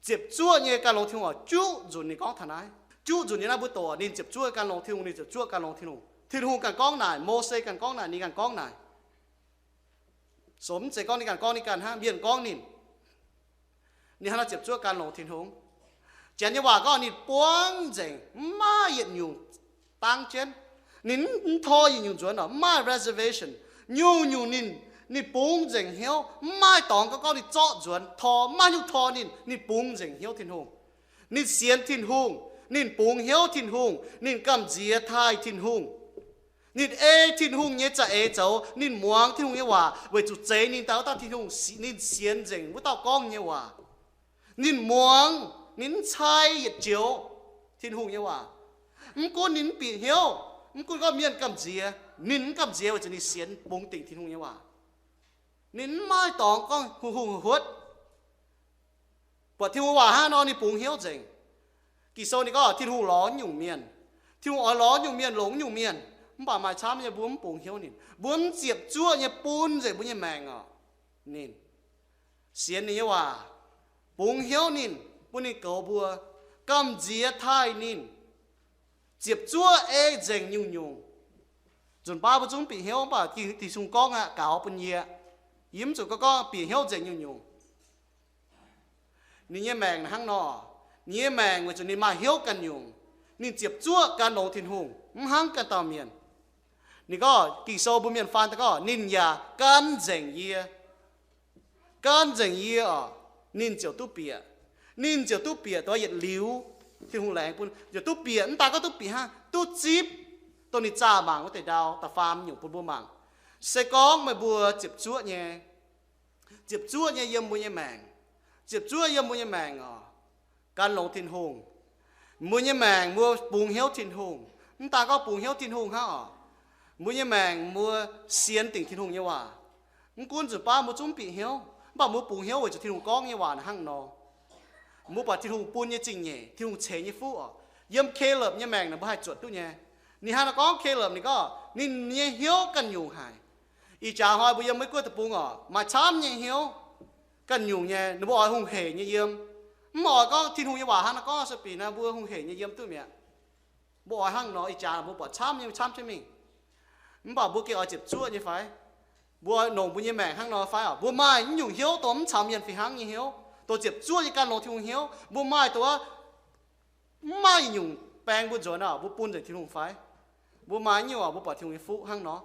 Ziepc zuoqv nyei gan longx Tin-Hungh orqc, juqv nzunc ninh gorngv taux naaiv. Juqv nzunc nyei naaiv mbuo doqc, ninh ziepc zuoqv gan longx Tin-Hungh, ninh ziepc zuoqv gan longx Tin-Hungh. Tin-Hungh ganh gorngv naaic, Mose ganh gorngv naaic, ninh ganh gorngv naaic. So mv zeiz gorngv ninh ganh gorngv ninh ganh hnangv, mienh gorngv ninh. Ninh hnangv naaiv ziepc zuoqv gan longx Tin-Hungh. Janx nyei waac gorngv ninh buangv nzengc, mv maaih yietc nyungc dangv jienv. Ninh mv, mv tor yietc nyungc nzuonx orqc, mv maaih reservation. Nyungc-nyungc ninh, ninh bungx nzengc hnyouv, mv maaih dorngx gorngv, gorngv ninh zorqv nzuonx, tor, mv maaih nyungc tor ninh, ninh bungx nzengc hnyouv Tin-Hungh. Ninh sienx Tin-Hungh, ninh bungx hnyouv Tin-Hungh, ninh gamh nziex taaih Tin-Hungh. Ninh ei Tin-Hungh nyei za'eix zoux, ninh muangx Tin-Hungh nyei waac weic zuqc zeix ninh daaih wuov dauh Tin-Hungh, ninh sienx nzengc wuov dauh gorngv nyei waac. Ninh muangx, ninh mv cai yietc joux Tin-Hungh nyei waac. Mv gunv ninh mv bieqc hnyouv, mv gunv gorngv mienh gamh nziex, ninh mv gamh nziex weic zuqc ninh sienx bungx dingc Tin-Hungh nyei waac. Ninh mv maaih dorngx gorngv hungh hungh huotv. Buatc Tin-Hungh waac hnangv nor ninh bungx hnyouv nzengc. Ging-Sou ninh gorngv Tin-Hungh lorz nyungc mienh. Tin-Hungh oix lorz nyungc mienh, longc nyungc mienh. Mv baac maaih camv nyei mbuo mv bungx hnyouv ninh. Mbuo mv ziepc zuoqv nyei bun nzengc mbuo nyei maengc orqc. Ninh sienx ninh nyei waac, bungx hnyouv ninh, bun ninh goux mbuo, gamh nziex taaih ninh, ziepc zuoqv ei nzengc nyungc-nyungc. Nzunc baav mbuo zungv bieqc hnyouv, mv baac Ging-Sung gorngv aqv, gaux bun yie. Yie mv zuqc gorngv gorngv bieqc hnyouv nzengc nyungc-nyungc. Ninh nyei maengc hnangv nor, ninh nyei maengc weic zuqc ninh maaih hnyouv ganh nyungc. Ninh ziepc zuoqv gan longx Tin-Hungh, mv hnangv ganh dauh mienh. Ninh gorngv, Ging-Sou mbuo mienh faan daaih gorngv, ninh yaac gan nzengc yie. Gan nzengc yie orqc, ninh ziouc duqv bieqc. Ninh ziouc duqv bieqc dongh yietc liuz Tin-Hungh laengz bun, ziouc duqv bieqc. Mv daaih gorngv duqv bieqc hnangv, duqv zipv, dongh ninh zaah mangc wuov deix ndau da'faam nyungc bun mbuo mangc. Se gorngv meih mbuo ziepc zuoqv nyei, ziepc zuoqv nyei yiem mbuo nyei maengc, ziepc zuoqv yiem mbuo nyei maengc orqc, gan longx Tin-Hungh. Mbuo nyei maengc mbuo bungx hnyouv Tin-Hungh. Mv daaih gorngv bungx hnyouv Tin-Hungh hnangv orqc, mbuo nyei maengc mbuo sienx dingc Tin-Hungh nyei waac. Mv gunv nzunc baav mbuo zungv bieqc hnyouv, mv baac mbuo bungx hnyouv weic zuqc Tin-Hungh gorngv nyei waac hnangv nor. Mbuo buatc Tin-Hungh bun nyei zingh nyeic, Tin-Hungh ceix nyei fuqv orqc, yiem Kaleb nyei maengc naaic mbuo haih zuotc duqv nyei. Ninh hnangv naaiv gorngv Kaleb ninh gorngv ninh nyei hnyouv ganh nyungc haic. Ih jaax hnoi mbuo yiem Meiv Guoqv deic-bung orqc, maaih camv nyei hnyouv ganh nyungc nyei, ninh mbuo oix hungh heic nyei yiem. Mv oix gorngv Tin-Hungh nyei waac hnangv naaiv gorngv se bieqc naaiv mbuo hungh heic nyei yiem duqv mi'aqv. Mbuo oix hnangv nor, ih jaax mbuo buatc camv nyei, camv jienv mingh. Mv baac mbuo gengh oix ziepc zuoqv nyei fai? Mbuo oix nongc mbuo nyei maengc hnangv nor fai orqc? Mbuo maaih naaiv nyungc hnyouv dongh mv caux mienh fih hnangv nyei hnyouv, dongh ziepc zuoqv nyei gan longx Tin-Hungh hnyouv. Mbuo maaih dongh mv maaih nyungc baeng mbuo nzuonx orqc, mbuo bun nzengc Tin-Hungh fai? Mbuo maaih nyungc orqc, mbuo buatc Tin-Hungh nyei fuqv hnangv nor.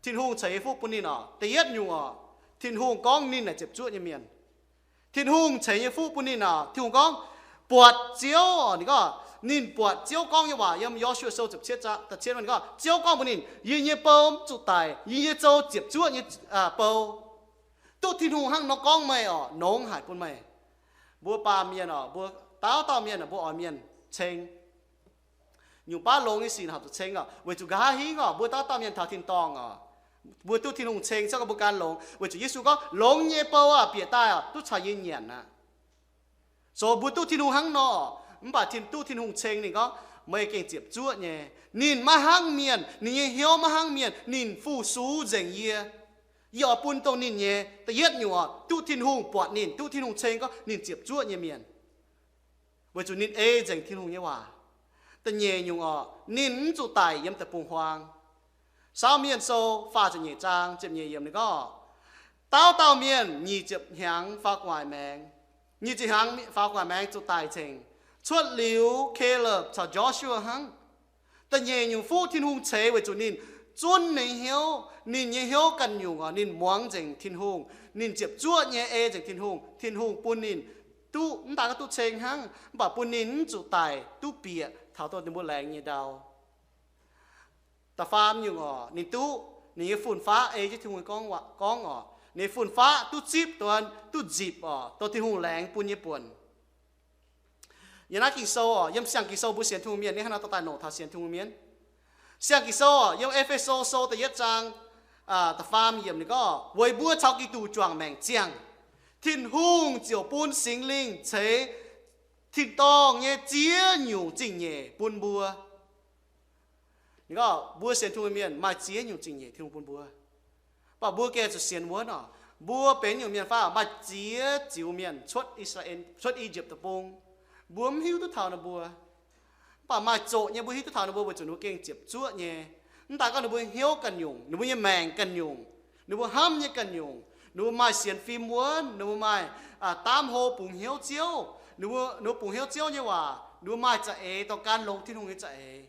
Tin-Hungh ceix nyei fuqv bun ninh orqc. Da'yietv nyungc orqc, Tin-Hungh gorngv ninh naaic ziepc zuoqv nyei mienh. Tin-Hungh ceix nyei fuqv bun ninh orqc, Tin-Hungh gorngv, buatc Ziouv orqc, ninh gorngv, ninh buatc Ziouv gorngv nyei waac yiem Yo^su^waa Sou ziepc cietv zaang, da'cietv, ninh gorngv, Ziouv gorngv mbuox ninh, yie nyei bou mv zuqc daic, yie nyei zou ziepc zuoqv nyei bou. Duqv Tin-Hungh hnangv nor gorngv meih orqc, nongx haic bun meih. Mbuo baamh mienh orqc, mbuo dauh dauh mienh orqc, mbuo oix mienh ceng. Nyungc baav longx nyei sic horpc zuqc ceng orqc, weic zuqc nqa'haav hingv orqc, mbuo dauh dauh mienh taux tin-dorngh orqc, mbuo duqv Tin-Hungh ceng se gorngv mbuo gan longx. Weic zuqc Yesu gorngv, longx nyei bou aah, bieqc daaih orqc, duqv caux yie nyanc aqv. So mbuo duqv Tin-Hungh hnangv nor orqc, mv baac duqv Tin-Hungh ceng ninh gorngv, Meih gengh ziepc zuoqv nyei. Ninh maiv hnangv mienh, ninh nyei hnyouv maiv hnangv mienh, ninh fu-sux nzengc yie. Yie oix bun dongh ninh nyei. Da'yietv nyungc oc, duqv Tin-Hungh buatc ninh, duqv Tin-Hungh ceng gorngv ninh ziepc zuoqv nyei mienh, weic zuqc ninh ei nzengc Tin-Hungh nyei waac. Da'nyeic nyungc oc, ninh mv zuqc daic yiem deic-bung-huaang. Saauv Mienh Sou faah ziepc nyeic zaang ziepc nyeic yiemc ninh gorngv, dauh dauh mienh nyic ziepc hnyangx faaux gu'nguaaic maengx, nyic ziepc hnyangx faaux gu'nguaaic maengx zuqc daic cingx, cuotv liuz Caleb caux Joshua hnangv. Da'nyeic nyungc fuqv Tin-Hungh ceix weic zuqc ninh zunv ninh hnyouv, ninh nyei hnyouv ganh nyungc oc, ninh muangx nzengc Tin-Hungh, ninh ziepc zuoqv nyei ei nzengc Tin-Hungh, Tin-Hungh bun ninh duqv, mv daaih gorngv duqv ceng hnangv, mv baac bun ninh mv zuqc daic duqv bieqc taux dongh ninh mbuo laengz nyei ndau. Da'faam nyungc oc, ninh duqv, ninh nyei fun-faqv ei jienv Tin-Hungh gorngv, gorngv oc, ninh fun-faqv duqv zipv dongh, duqv nzipc oc, dongh Tin-Hungh laengz bun nyei buonc. Yiem naaiv Ging-Sou oc, yiem siang Ging-Sou mbuo sienx Tin-Hungh mienh ninh hnangv naaiv dorh daaih nongc taux sienx Tin-Hungh mienh. Siang Ging-Sou oc, yiem E^fe^so Sou da'yietv zaang, aa, da'faam yiemc ninh gorngv, weic mbuo caux Giduc juangc maengc ziangh, Tin-Hungh ziouc bun Singx Lingh ceix tin-dorngh nyei ziex nyungc zingh nyeic bun mbuo. Ninh gorngv mbuo sienx Tin-Hungh mienh maaih ziex nyungc zingh nyeic Tin-Hungh bun mbuo. Mv baac mbuo gengh zuqc sienx wuonv oc. Mbuo benx nyungc mienh fai maaih ziex ziux mienh cuotv I^saa^laa^en, cuotv I^yipv Deic-Bung. Mbuo mv hiuv duqv taux ninh mbuo. Mv baac maaih zoqc nyei mbuo hiuv duqv taux ninh mbuo weic zuqc ninh mbuo gengh ziepc zuoqv nyei. Mv daaih gorngv ninh mbuo hnyouv ganh nyungc, ninh mbuo nyei maengc ganh nyungc, ninh mbuo hnamv nyei ganh nyungc, ninh mbuo maaih sienx fim wuonv, ninh mbuo maaih, aa, daamv hlo bungx hnyouv Ziouv, ninh mbuo, ninh mbuo bungx hnyouv Ziouv nyei waac, ninh mbuo maaih za'eix dorh gan longx Tin-Hungh nyei za'eix.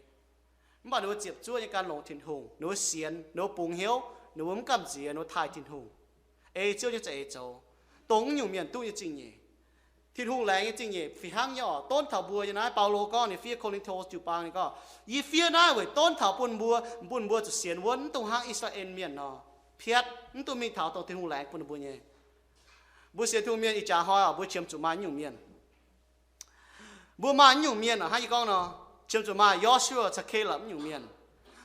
Mv baac ninh mbuo ziepc zuoqv nyei gan longx Tin-Hungh, ninh mbuo sienx, ninh mbuo bungx hnyouv, ninh mbuo mv gamh nziex, ninh mbuo taaih Tin-Hungh, ei Ziouv nyei za'eix zoux, dongh wuov nyungc mienh duqv nyei zingh nyeic. Tin-Hungh laengz nyei zingh nyeic fih hnangv nyei oc. Donv taux mbuo yiem naaiv Baulo gorngv ninh fiev Ko^lin^to jiu-baang ninh gorngv, yie fiev naaiv weic donv taux bun mbuo, bun mbuo zuqc sienx wuonv mv dungx hnangv I^saa^laa^en mienh nor, piatv mv dungx mingh taux dongh Tin-Hungh laengz bun ninh mbuo nyei. Mbuo sienx Tin-Hungh mienh ih jaax hnoi oc, mbuo qiemx zuqc maaih nyungc mienh. Mbuo maaih nyungc mienh oc, hnangv yie gorngv nor, qiemx zuqc maaih Yo^su^waa caux Kaleb nyungc mienh.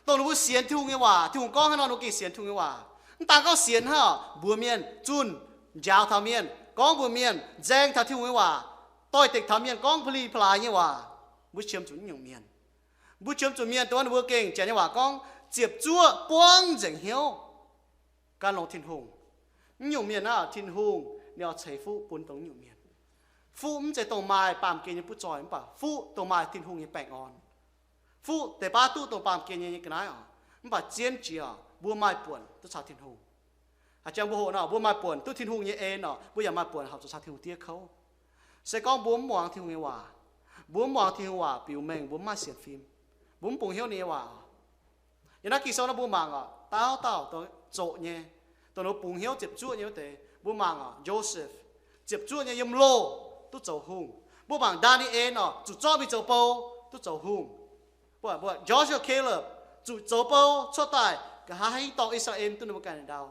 Dongh ninh mbuo sienx Tin-Hungh nyei waac, Tin-Hungh gorngv haaix nor ninh mbuo gengh sienx Tin-Hungh nyei waac. Mv daan gorngv sienx hnangv oc, mbuox mienh zunh, njaaux taux mienh, gorngv mbuox mienh, nzaeng taux Tin-Hungh nyei waac, doix-dekc taux mienh gorngv pa'li pa'laaix nyei waac. Mbuo qiemx zuqc nyungc mienh. Mbuo qiemx zuqc mienh dongh ninh mbuo gengh janx nyei waac gorngv ziepc zuoqv buangv nzengc hnyouv, gan longx Tin-Hungh. Mv nyungc mienh naaiv, Tin-Hungh ninh oix ceix fuqv bun dongh nyungc mienh. Fuqv mv zeiz dongh maaih baamh gen nyei butv zoih, mv baac fuqv dongh maaih Tin-Hungh nyei baengh orn. Fuqv deix baav duqv dongh baamh gen nyei ga'naaiv oc. Mv baac zien jiex oc, mbuo maaih buonc duqv caux Tin-Hungh. Haaix jangx mbuo hoqc nor, mbuo maaih buonc duqv Tin-Hungh nyei en oc, mbuo yaac maaih buonc horpc zuqc caux Tin-Hungh diev kouv. Se gorngv mbuo mv muangx Tin-Hungh nyei waac, mbuo mv muangx Tin-Hungh waac biux mengh, mbuo mv maaih sienx fim, mbuo mv bungx hnyouv ninh nyei waac oc. Yiem naaiv Ging-Sou naaiv mbuo mangc oc, dauh dauh zoqc nyei, dongh ninh mbuo bungx hnyouv ziepc zuoqv nyei wuov deix. Mbuo mangc oc, Joseph, ziepc zuoqv nyei yiem loh, duqv zoux hungh. Mbuo mangc Ndaa^ni^en oc, zuqc zorqv mingh zoux bou, duqv zoux hungh. Mbuo, mbuo Joshua, Caleb, zuqc zoux bou cuotv daaih, nqa'haav haaix dorngx I^saa^laa^en duqv ninh mbuo ganh ndau.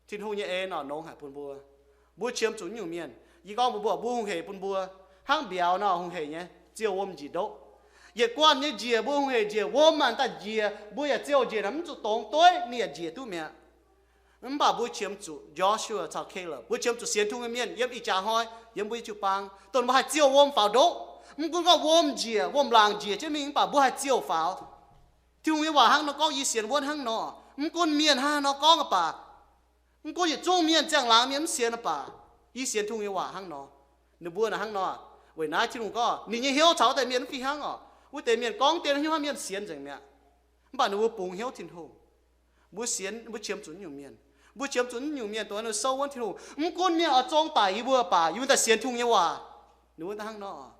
Tin-Hungh nyei en oc, nongx haic bun mbuo. Mbuo qiemx zuqc nyungc mienh. Yie gorngv mbuox mbuo, mbuo hungh hec bun mbuo. Hnangv mbiauz nor, hungh hec nyei, ziouh wuom njiec ndoqv. Yietc guanh nyei njiec, mbuo hungh hec njiec, wuom maanc daaih njiec, mbuo yaac ziouh njiec naaic mv zuqc dongz dueiv, ninh yaac njiec duqv mi'aqv. Mv baac mbuo qiemx zuqc Joshua caux Caleb, mbuo qiemx zuqc sienx Tin-Hungh nyei mienh yiem ih jaax hnoi, yiem mbuo nyei jiu-baang, dongh mbuo haih ziouh wuom faaux ndoqv. Mv gunv gorngv wuom njiec, wuom-laangc njiec jienv mingh, mv baac mbuo haih ziouh faaux. Tin-Hungh nyei waac hnangv nor gorngv, yie sienx wuonv hnangv nor. Mv gunv mienh hnangv haaix nor gorngv aqv baac, mv gunv yietc zungv mienh ziangh laangz mienh mv sienx aqv baac, yie sienx Tin-Hungh nyei waac hnangv nor. Ninh mbuo naaic hnangv nor, weic naaiv Tin-Hungh gorngv ninh nyei hnyouv caux wuov deix mienh mv fih hnangv oc. Wuov deix mienh gorngv dien hnyouv hnangv mienh sienx nzengc mi'aqv. Mv baac ninh mbuo bungx hnyouv Tin-Hungh. Mbuo sienx, mbuo qiemx zuqc nyungc mienh. Mbuo qiemx zuqc nyungc mienh dongh ninh souv wuonv Tin-Hungh. Mv gunv mienh oix zong daic yie mbuo baac, yie mbuo daaih sienx Tin-Hungh nyei waac. Ninh mbuo hnangv nor.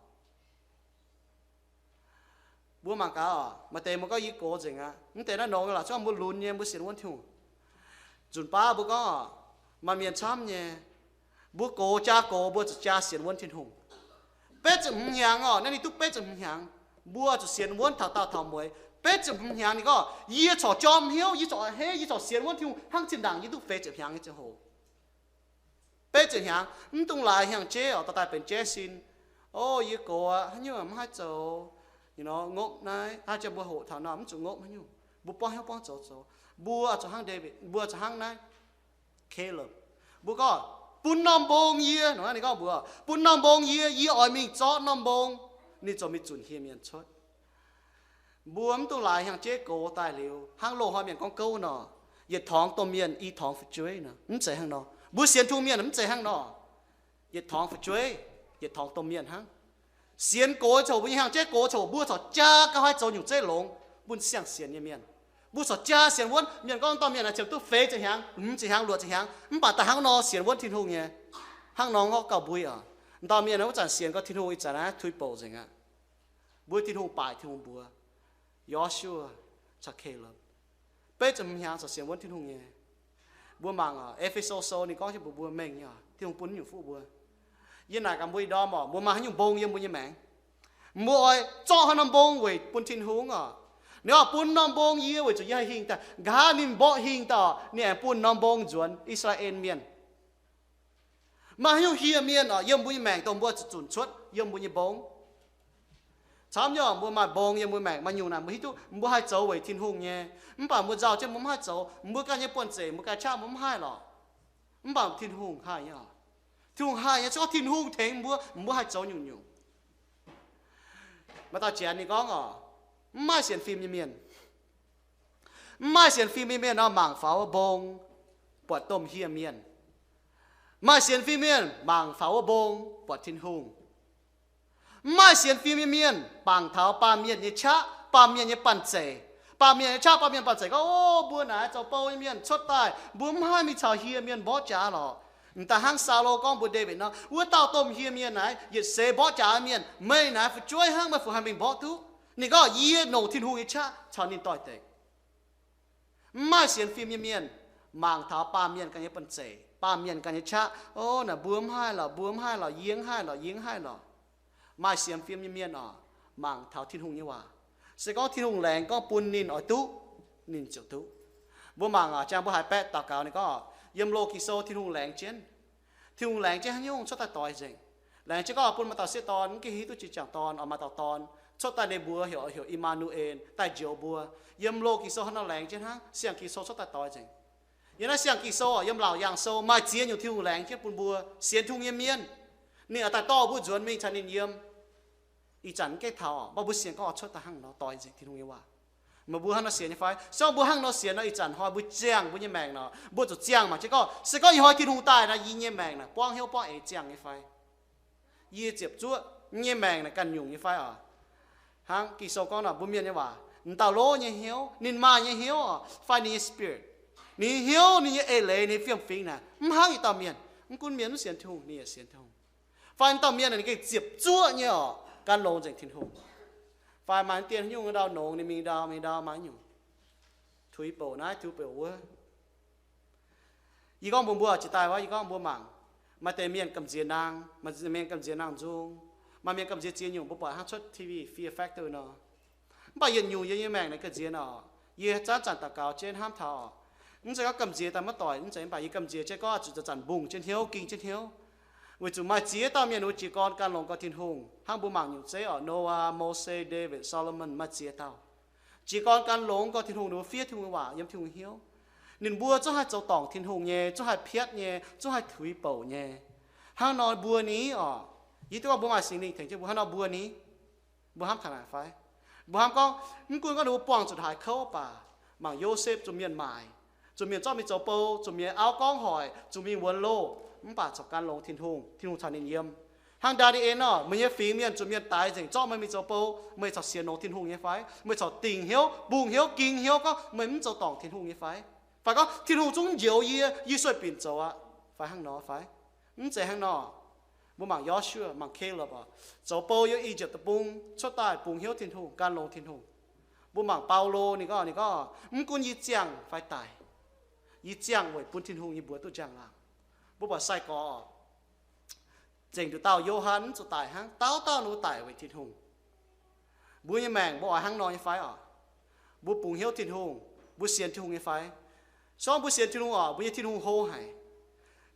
Mbuo mangc gaax oc, maaih deix mbuo gorngv yie gox nzengc aqv. Mv deix naaiv nongx laac, zungv mbuo lunx nyei, mbuo sienx wuonv Tin-Hungh. Nzunc baav mbuo gorngv oc, maaih mienh camv nyei, mbuo gox jaa gox, mbuo zuqc jaa sienx wuonv Tin-Hungh. Betv ziepc hmz hnyangx oc, naaiv ninh duqv betv ziepc hmz hnyangx, mbuo zuqc sienx wuonv taux daauh taux mueiz. Betv ziepc hmz hnyangx ninh gorngv, yie corc jorm hnyouv, yie corc a'hneiv, yie corc sienx wuonv Tin-Hungh hnangv zinh ndaangc yie duqv feix ziepc hnyangx nyei ziangh hoc. Betv ziepc hnyangx, mv dungx laaix hnyangx-jeiv oc, dorh daaih benx jaiv sin. O, yie gox aqv, haaix nyungc mv haih zoux. Ngopv naaiv, aa, jang mbuo hoqc taux nor, mv zuqc ngopv haaix nyungc. Mbuo buangv hnyouv buangv zoux zoux. Mbuo zuqc hnangv David, mbuo zuqc hnangv naaiv Caleb. Mbuo gorngv, bun norm mbong yie, ninh gorngv mbuox, bun norm mbong yie, yie oix mingh zorqv norm mbong. ninh ziouc mingh zunc hieh mienh cuotv. Mbuo mv dungx laaix hnyangx-jeiv gox daaih liuz, hnangv loz-hnoi mienh gorngv gouv nor, yietc torngx domh mienh i torngx fu'jueiv nor. Mv zeiz hnangv nor. Mbuo sienx Tin-Hungh mienh mv zeiz hnangv nor. Yietc torngx fu'jueiv, yietc torngx domh mienh hnangv. Sienx gox coc mbuo nyei hnyangx-jeiv gox coc mbuo corc jaa gauh haih zoux nyungc zeiv longx bun siang-sienx nyei mienh. Mbuo corc jaa sienx wuonv. Mienh gorngv dauh mienh naaic ziouc duqv feix ziepc hnyangx, hmz ziepc hnyangx, luoqc ziepc hnyangx, mv baac daaih hnangv nor sienx wuonv Tin-Hungh nyei. Hnangv nor ngorc gauh mbuo oc. Dauh mienh wuov zanc sienx gau Tin-Hungh ih zanc naaiv tuix bouc nzengc aqv. Mbuo Tin-Hungh baaic Tin-Hungh mbuox Yo^su^waa caux Kaleb, beiv ziepc hmz hnyangx corc sienx wuonv Tin-Hungh nyei. Mbuo mangc oc, E^fe^so Sou ninh gorngv jienv mbuox mbuo mengh nyei oc, Tin-Hungh bun nyungc fuqv mbuo. Yie naaic gaax mbuo ih ndorm oc, mbuo maaih haaix nyungc mbong yiem mbuo nyei maengc? Mbuo oix zorqv haaix norm mbong weic bun Tin-Hungh oc? Ninh oix bun norm mbong yie weic zuqc yie haih hingh daaih. Nqa'haav ninh mborqv hingh daaih oc, ninh aengx bun norm mbong nzuonx I^saa^laa^en Mienh. Maaih haaix nyungc hieh mienh oc yiem mbuo nyei maengc dongh mbuo zuqc zunc cuotv yiem mbuo nyei mbong? Camv nyei oc, mbuo maaih mbong yiem mbuo maengc, maaih nyungc naaic mbuo hiuv duqv mbuo haih zoux weic Tin-Hungh nyei. Mv baac mbuo nzauh jienv mbuo mv haih zoux, mbuo ganh nyei buonv-zeic, mbuo ganh qaqv mbuo mv haih lorqc. Mv baac Tin-Hungh haih nyei oc. Tin-Hungh haih nyei, se gorngv Tin-Hungh tengx mbuo, mbuo haih zoux nyungc-nyungc. Maaih dauh Janx ninh gorngv oc, mv maaih sienx fim nyei mienh. Mv maaih sienx fim nyei mienh nor mangc faaux wuov mbong, buatc domh hieh mienh. Maaih sienx fim mienh mangc faaux wuov mbong, buatc Tin-Hungh. Mv maaih sienx fim nyei mienh mangc taux baamh mienh nyei qaqv, baamh mienh nyei banh zeic. Baamh mienh nyei qaqv, baamh mienh banh zeic gorngv, o, mbuo naaiv zoux bou nyei mienh cuotv daaih, mbuo mv haih mingh caux hieh mienh mborqv jaax lorqc. M'daaih hnangv Saulo gorngv mbuox Ndaawitv nor, wuov dauh domh hieh mienh naaiv yietc seix mborqv jaax mienh, meih naaiv fu'jueiv hnangv, meih fu haih mingh mborqv duqv? Ninh gorngv, yie longc Tin-Hungh nyei qaqv caux ninh doix-dekc. Mv maaih sienx fim nyei mienh mangc taux baamh mienh ganh nyei banh zeic, baamh mienh ganh nyei qaqv, o, naaic mbuo mv haih lorqc, mbuo mv haih lorqc, yie mv haih lorqc, yie mv haih lorqc. Maaih sienx fim nyei mienh oc, mangc taux Tin-Hungh nyei waac. Se gorngv Tin-Hungh laengz gorngv bun ninh oix duqv, ninh ziouc duqv. Mbuo mangc oc, jangx mbuo haiz baeqv daux gaux ninh gorngv, yiem loz Ging-Sou Tin-Hungh laengz jienv. Tin-Hungh laengz jienv haaix nyungc cuotv daaih doix nzengc. Laengz jienv gorngv bun maaih dauh sieqv dorn mv gaengh hiuv duqv jiex jangc dorn, oix maaih dauh dorn cuotv daaih, ninh mbuox heuc, heuc Immanuel daaih njoux mbuo. Yiem loz Ging-Sou hnangv nor laengz jienv hnangv, siang Ging-Sou cuotv daaih doix nzengc. Yiem naaiv siang Ging-Sou, yiem Laauc Yaangh Sou maaih ziex nyungc Tin-Hungh laengz jienv bun mbuo, sienx Tin-Hungh nyei mienh. Ninh oix daaih dorh mbuo nzuonx mingh caux ninh yiem. Ih zanc mv gaengh taux, mv baac mbuo sienx gorngv oix cuotv daaih hnangv nor doix nzengc Tin-Hungh nyei waac. Meih mbuo hnangv nor sienx nyei fai? Se gorngv mbuo hnangv nor sienx nor, ih zanc hnoi mbuo ziangh mbuo nyei maengc nor, mbuo zuqc ziangh mangc jienv gorngv, se gorngv ih hnoi Tin-Hungh daaih nor, yie nyei maengc naaic buangv hnyouv buangv eix ziangh nyei fai? Yie ziepc zuoqv nyei maengc naaic ganh nyungc nyei fai oc? Hnangv Ging-Sou gorngv nor, mbuo mienh nyei waac, m'dauh lov nyei hnyouv, ninh maaih nyei hnyouv oc, fai ninh nyei spirit, ninh nyei hnyouv, ninh nyei eix leiz, ninh nyei fiem-fingx naaic mv hnangv yietc dauh mienh. Mv gunv mienh mv sienx Tin-Hungh, ninh yaac sienx Tin-Hungh. Fai dauh mienh naaic ninh gengh ziepc zuoqv nyei oc, gan longx nzengc Tin-Hungh. Fai maaih dien haaix nyungc ndau nongx ninh mingh ndau mingh ndau maaih nyungc, tuix bouc naaiv tuix bouc wuov. Yie gorngv mbuox mbuo jiex daaih wuov, yie gorngv mbuo mangc, maaih deix mienh gamh nziex naang, maaih mienh gamh nziex naang nzung, maaih mienh gamh nziex ziex nyungc, mbuo buatc hnangv cuotv T V Fear Factor nor. Mv baac yietc nyungc yie nyei maengc naaic gamh nziex nor, yie zanc zanc daux gaux jienv hnamv taux, mv zeiz gorngv gamh nziex daaih maiv doic, mv zeiz, mv baac yie gamh nziex jienv gorngv zuqc zanc zanc mbungh jienv hnyouv, ging jienv hnyouv. Weic zuqc maaih ziex dauh mienh wuov jiez gorn gan longx gau Tin-Hungh, hnangv mbuo mangc nyungc zeiv oc, Noaa, Mose, David, Solomon, maaih ziex dauh jiez gorn gan longx gau Tin-Hungh, ninh mbuo fiev Tin-Hungh nyei waac, yiem Tin-Hungh hnyouv. Ninh mbuo zungv haih zoux dorngc Tin-Hungh nyei, zungv haih piatv nyei, zungv haih tuix bouc nyei. Hnangv nor mbuo ni oc, yie duqv gorngv mbuo maaih Singx Lingh tengx jienv mbuo, hnangv nor mbuo ni, mbuo hnamv taux naaic fai? Mbuo hnamv gorngv, mv gunv gorngv ninh mbuo buangh zuqc haaix kouv baac, mangc Yosepv zuqc mienh maaic, zuqc mienh zorqv mingh zoux bou, zuqc mienh auv gorngv hoic, zuqc mingh wuonx loh, mv baac corc gan longx Tin-Hungh, Tin-Hungh caux ninh yiem. Hnangv Ndaa^ni^en nor, meih nyei fingx mienh zuqc mienh daix nzengc zorqv meih mingh zoux bou, meih corc sienx longx Tin-Hungh nyei fai? Meih corc dingc hnyouv, mbungh hnyouv, ging hnyouv gorngv meih mv zoux dorngc Tin-Hungh nyei fai? Fai gorngv Tin-Hungh zungv njoux yie, yie sueih binc zoux aqv fai? Hnangv nor fai? Mv zeiz hnangv nor. Mbuo mangc Yo^su^waa, mangc Kaleb oc, zoux bou yiem I^yipv Deic-Bung cuotv daaih bungx hnyouv Tin-Hungh, gan longx Tin-Hungh. Mbuo mangc Baulo, ninh gorngv, ninh gorngv, mv gunv yie ziangh fai daic, yie ziangh weic bun Tin-Hungh nyei mbuox duqv njang-laangc. Mbuo buatc sai-gorx oc, zengc nduqc dauh Yo^han mv zuqc daic hnangv, dauh dauh ninh mbuo daic weic Tin-Hungh. Mbuo nyei maengc mbuo oix hnangv nor nyei fai oc? Mbuo bungx hnyouv Tin-Hungh, mbuo sienx Tin-Hungh nyei fai? Se gorngv mbuo sienx Tin-Hungh oc, mbuo nyei Tin-Hungh hlo haic.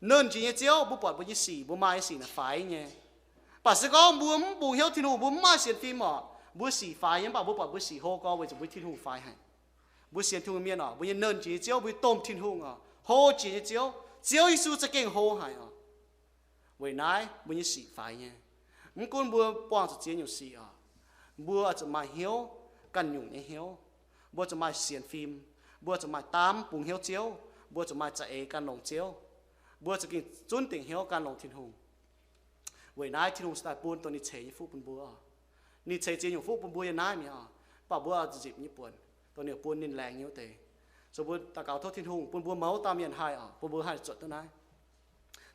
Nernh jiex nyei Ziouv, mbuo buatc mbuo nyei sic, mbuo maaih nyei sic naaic faix nyei. Mv baac se gorngv mbuo mv bungx hnyouv Tin-Hungh, mbuo mv maaih sienx fim oc, mbuo sic faix nyei, mv baac mbuo buatc mbuo sic hlo gorx weic zuqc mbuo Tin-Hungh faix haic. Mbuo sienx Tin-Hungh mienh oc, mbuo nyei nernh jiex nyei Ziouv, mbuo nyei domh Tin-Hungh oc, hlo jiex nyei Ziouv, Ziouv Yesu za'gengh hlo haic oc. Weic naaiv mbuo nyei sic faix nyei. Mv gunv mbuo buangh zuqc ziex nyungc sic oc, Mbuo zuqc maaih hnyouv, ganh nyungc nyei hnyouv. Mbuo zuqc maaih sienx fim. Mbuo zuqc maaih daamv bungx hnyouv Ziouv. Mbuo zuqc maaih za'eix gan longx Ziouv. Mbuo zuqc gengh zunv dingc hnyouv gan longx Tin-Hungh. Weic naaiv Tin-Hungh cingx daaih bun dongh ninh ceix nyei fuqv bun mbuo oc. Ninh ceix ziex nyungc fuqv bun mbuo yiem naaiv mi'aqv oc. Mv baac mbuo zuqc nzipc nyei buonc, dongh ninh bun ninh laengz nyei wuov deix. Zoux mbuo daux gaux tov Tin-Hungh bun mbuo mouz dauh mienh haih oc, bun mbuo haih zuotc duqv naaiv.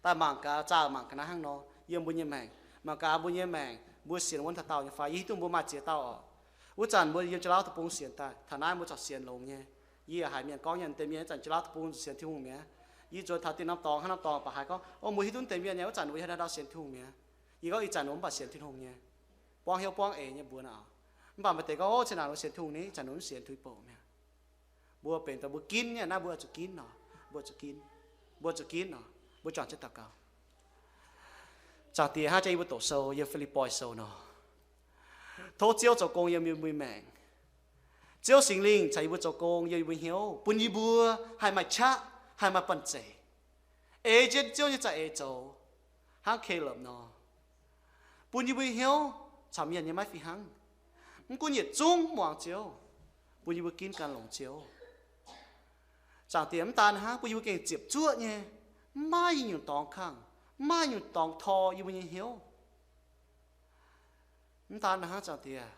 Daaih mangc gaax, zaah mangc gaax naaiv hnangv nor yiem mbuo nyei maengc. Mangc gaax mbuo nyei maengc, mbuo sienx wuonv taux daauh nyei fai? Yie hiuv duqv mbuo maaih ziex dauh oc. Wuov zanc mbuo yiem Jauv-Lauv Deic-Bung sienx daaih, taux naaiv mbuo corc sienx longx nyei. Yie haiz mienh gorngv nyei, deix mienh wuov zanc Jauv-Lauv Deic-Bung zuqc sienx Tin-Hungh mi'aqv. Yie zuonx taux Dieh Norm Dorngx, Haav Norm Dorngx baac haiz gorngv, o, mbuo hiuv duqv deix mienh nyei wuov zanc mbuo haaix dauh dauh sienx Tin-Hungh mi'aqv. Yie gorngv ih zanc mbuo mv baac sienx Tin-Hungh nyei, buangv hnyouv buangv eix nyei mbuox aqv. Mv baac maaih deix gorngv, o, cin naanc mbuo sienx Tin-Hungh ni, ih zanc mbuo mv sienx, tuix bouc mi'aqv. Mbuo benx dongh mbuo ginv nyei, naaiv mbuo zuqc ginv nor, mbuo zuqc ginv, mbuo zuqc ginv nor. Mbuo juangc jienv daux gaux. Zaangc Diex, hnangv jang yie mbuo doqc sou yiem Fi^lipv^poi Sou nor, tov Ziouv zoux gong yiem yie mbuo maengc. Ziouv Singx Lingh caux yie mbuo zoux gong yiem yie mbuo hnyouv, bun yie mbuo haih maaih qaqv, haih maaih banh zeic, ei jienv Ziouv nyei za'eix zoux, hnangv Kalepv nor, bun yie mbuo hnyouv caux mienh nyei maiv fih hnangv. Mv gunv yietc zungv muangx Ziouv, bun yie mbuo ginv gan longx Ziouv. Zaangc Diex, mv daan hnangv, bun yie mbuo gengh ziepc zuoqv nyei, mv maaih nyungc dorngx kangh, mv maaih nyungc dorngx tor yie mbuo nyei hnyouv. Mv daan hnangv, Zaangc Diex,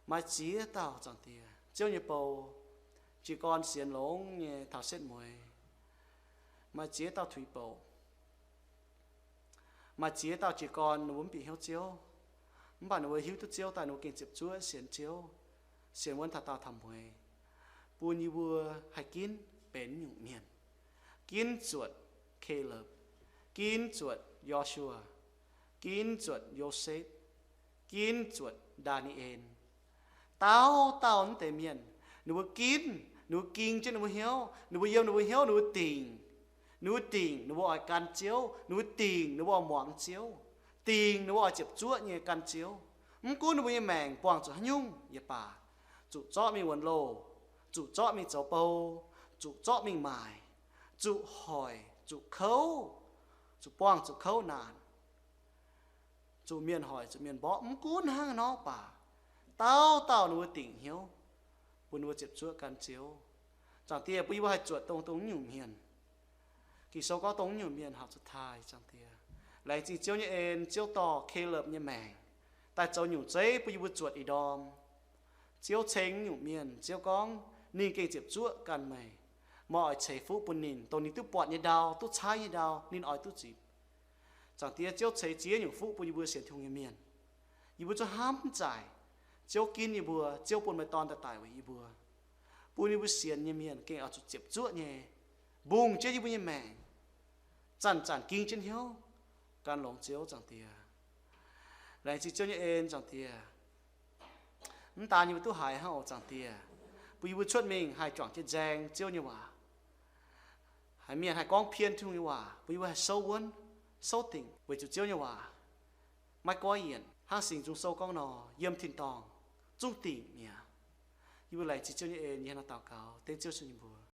maaih ziex dauh, Zaangc Diex, Ziouv nyei bou jiez gorn sienx longx nyei taux setv mueiz. Maaih ziex dauh tuix bouc. Maaih ziex dauh jiez gorn ninh mbuo mv bieqc hnyouv Ziouv, mv baac ninh mbuo hiuv duqv Ziouv daaih ninh mbuo gengh ziepc zuoqv sienx Ziouv, sienx wuonv taux daauh taux mueiz. Bun yie mbuo haih ginv benx nyungc mienh, ginv zuotc Kalepv, ginv zuotc Yo^su^waa, ginv zuotc Yosepv, ginv zuotc Ndaa^ni^en. Dauh dauh naaiv deix mienh, ninh mbuo ginv, ninh mbuo ging jienv ninh mbuo hnyouv, ninh mbuo yiem ninh mbuo hnyouv ninh mbuo dingc. Ninh mbuo dingc ninh mbuo oix gan Ziouv, ninh mbuo dingc ninh mbuo oix muangx Ziouv, dingc ninh mbuo oix ziepc zuoqv nyei gan Ziouv. Mv gunv ninh mbuo nyei maengc buangh zuqc haaix nyungc yaac baac, zuqc zorqv mingh wuonx loh, zuqc zorqv mingh zoux bou, zuqc zorqv mingh maaic, zuqc hoic, zuqc kouv, zuqc buangh zuqc kouv naanc, zuqc mienh hoic, zuqc mienh mborqv, mv gunv hnangv haaix nor baac, dauh dauh ninh mbuo dingc hnyouv, bun ninh mbuo ziepc zuoqv gan Ziouv. Zaangc Diex, bun yie mbuo haih zuotc dongh, dongh nyungc mienh. Ging-Sou gorngv dongh nyungc mienh horpc zuqc taaih, Zaangc Diex. Laengz zingh Ziouv nyei en, Ziouv dorh Kalepv nyei maengc daaih zoux nyungc zeiv bun yie mbuo zuotc ih ndorm. Ziouv ceng nyungc mienh, Ziouv gorngv ninh gengh ziepc zuoqv gan meih. Meih oix ceix fuqv bun ninh, dongh ninh duqv buatc nyei ndau, duqv caaiv nyei ndau, ninh oix duqv nzipc. Zaangc Diex, Ziouv ceix ziex nyungc fuqv bun yie mbuo sienx Tin-Hungh nyei mienh. Yie mbuo zungv hnamv zaaic, Ziouv ginv yie mbuo, Ziouv bun meih Dorn daaih daic weic yie mbuo, bun yie mbuo sienx nyei mienh gengh oix zuqc ziepc zuoqv nyei, mbungh jienv yie mbuo nyei maengc, zanc-zanc ging jienv hnyouv gan longx Ziouv, Zaangc Diex. Laengz zingh Ziouv nyei en, Zaangc Diex. Mv daan yie mbuo duqv haiz hnangv oc, Zaangc Diex, bun yie mbuo cuotv mingh haih juangc jienv nzaeng Ziouv nyei waac. Haiz mienh haih gorngv pien Tin-Hungh nyei waac, bun yie mbuo haih souv wuonv, souv dingc, weic zuqc Ziouv nyei waac maiv goiv yienc. Hnangv Singx Nzung Sou gorngv nor, yiem tin-dorngh zungv dingc mi'aqv. Yie mbuo laengz zingh Ziouv nyei en, yie hnangv nor daux gaux dengv Ziouv Yesu nyei mbuox.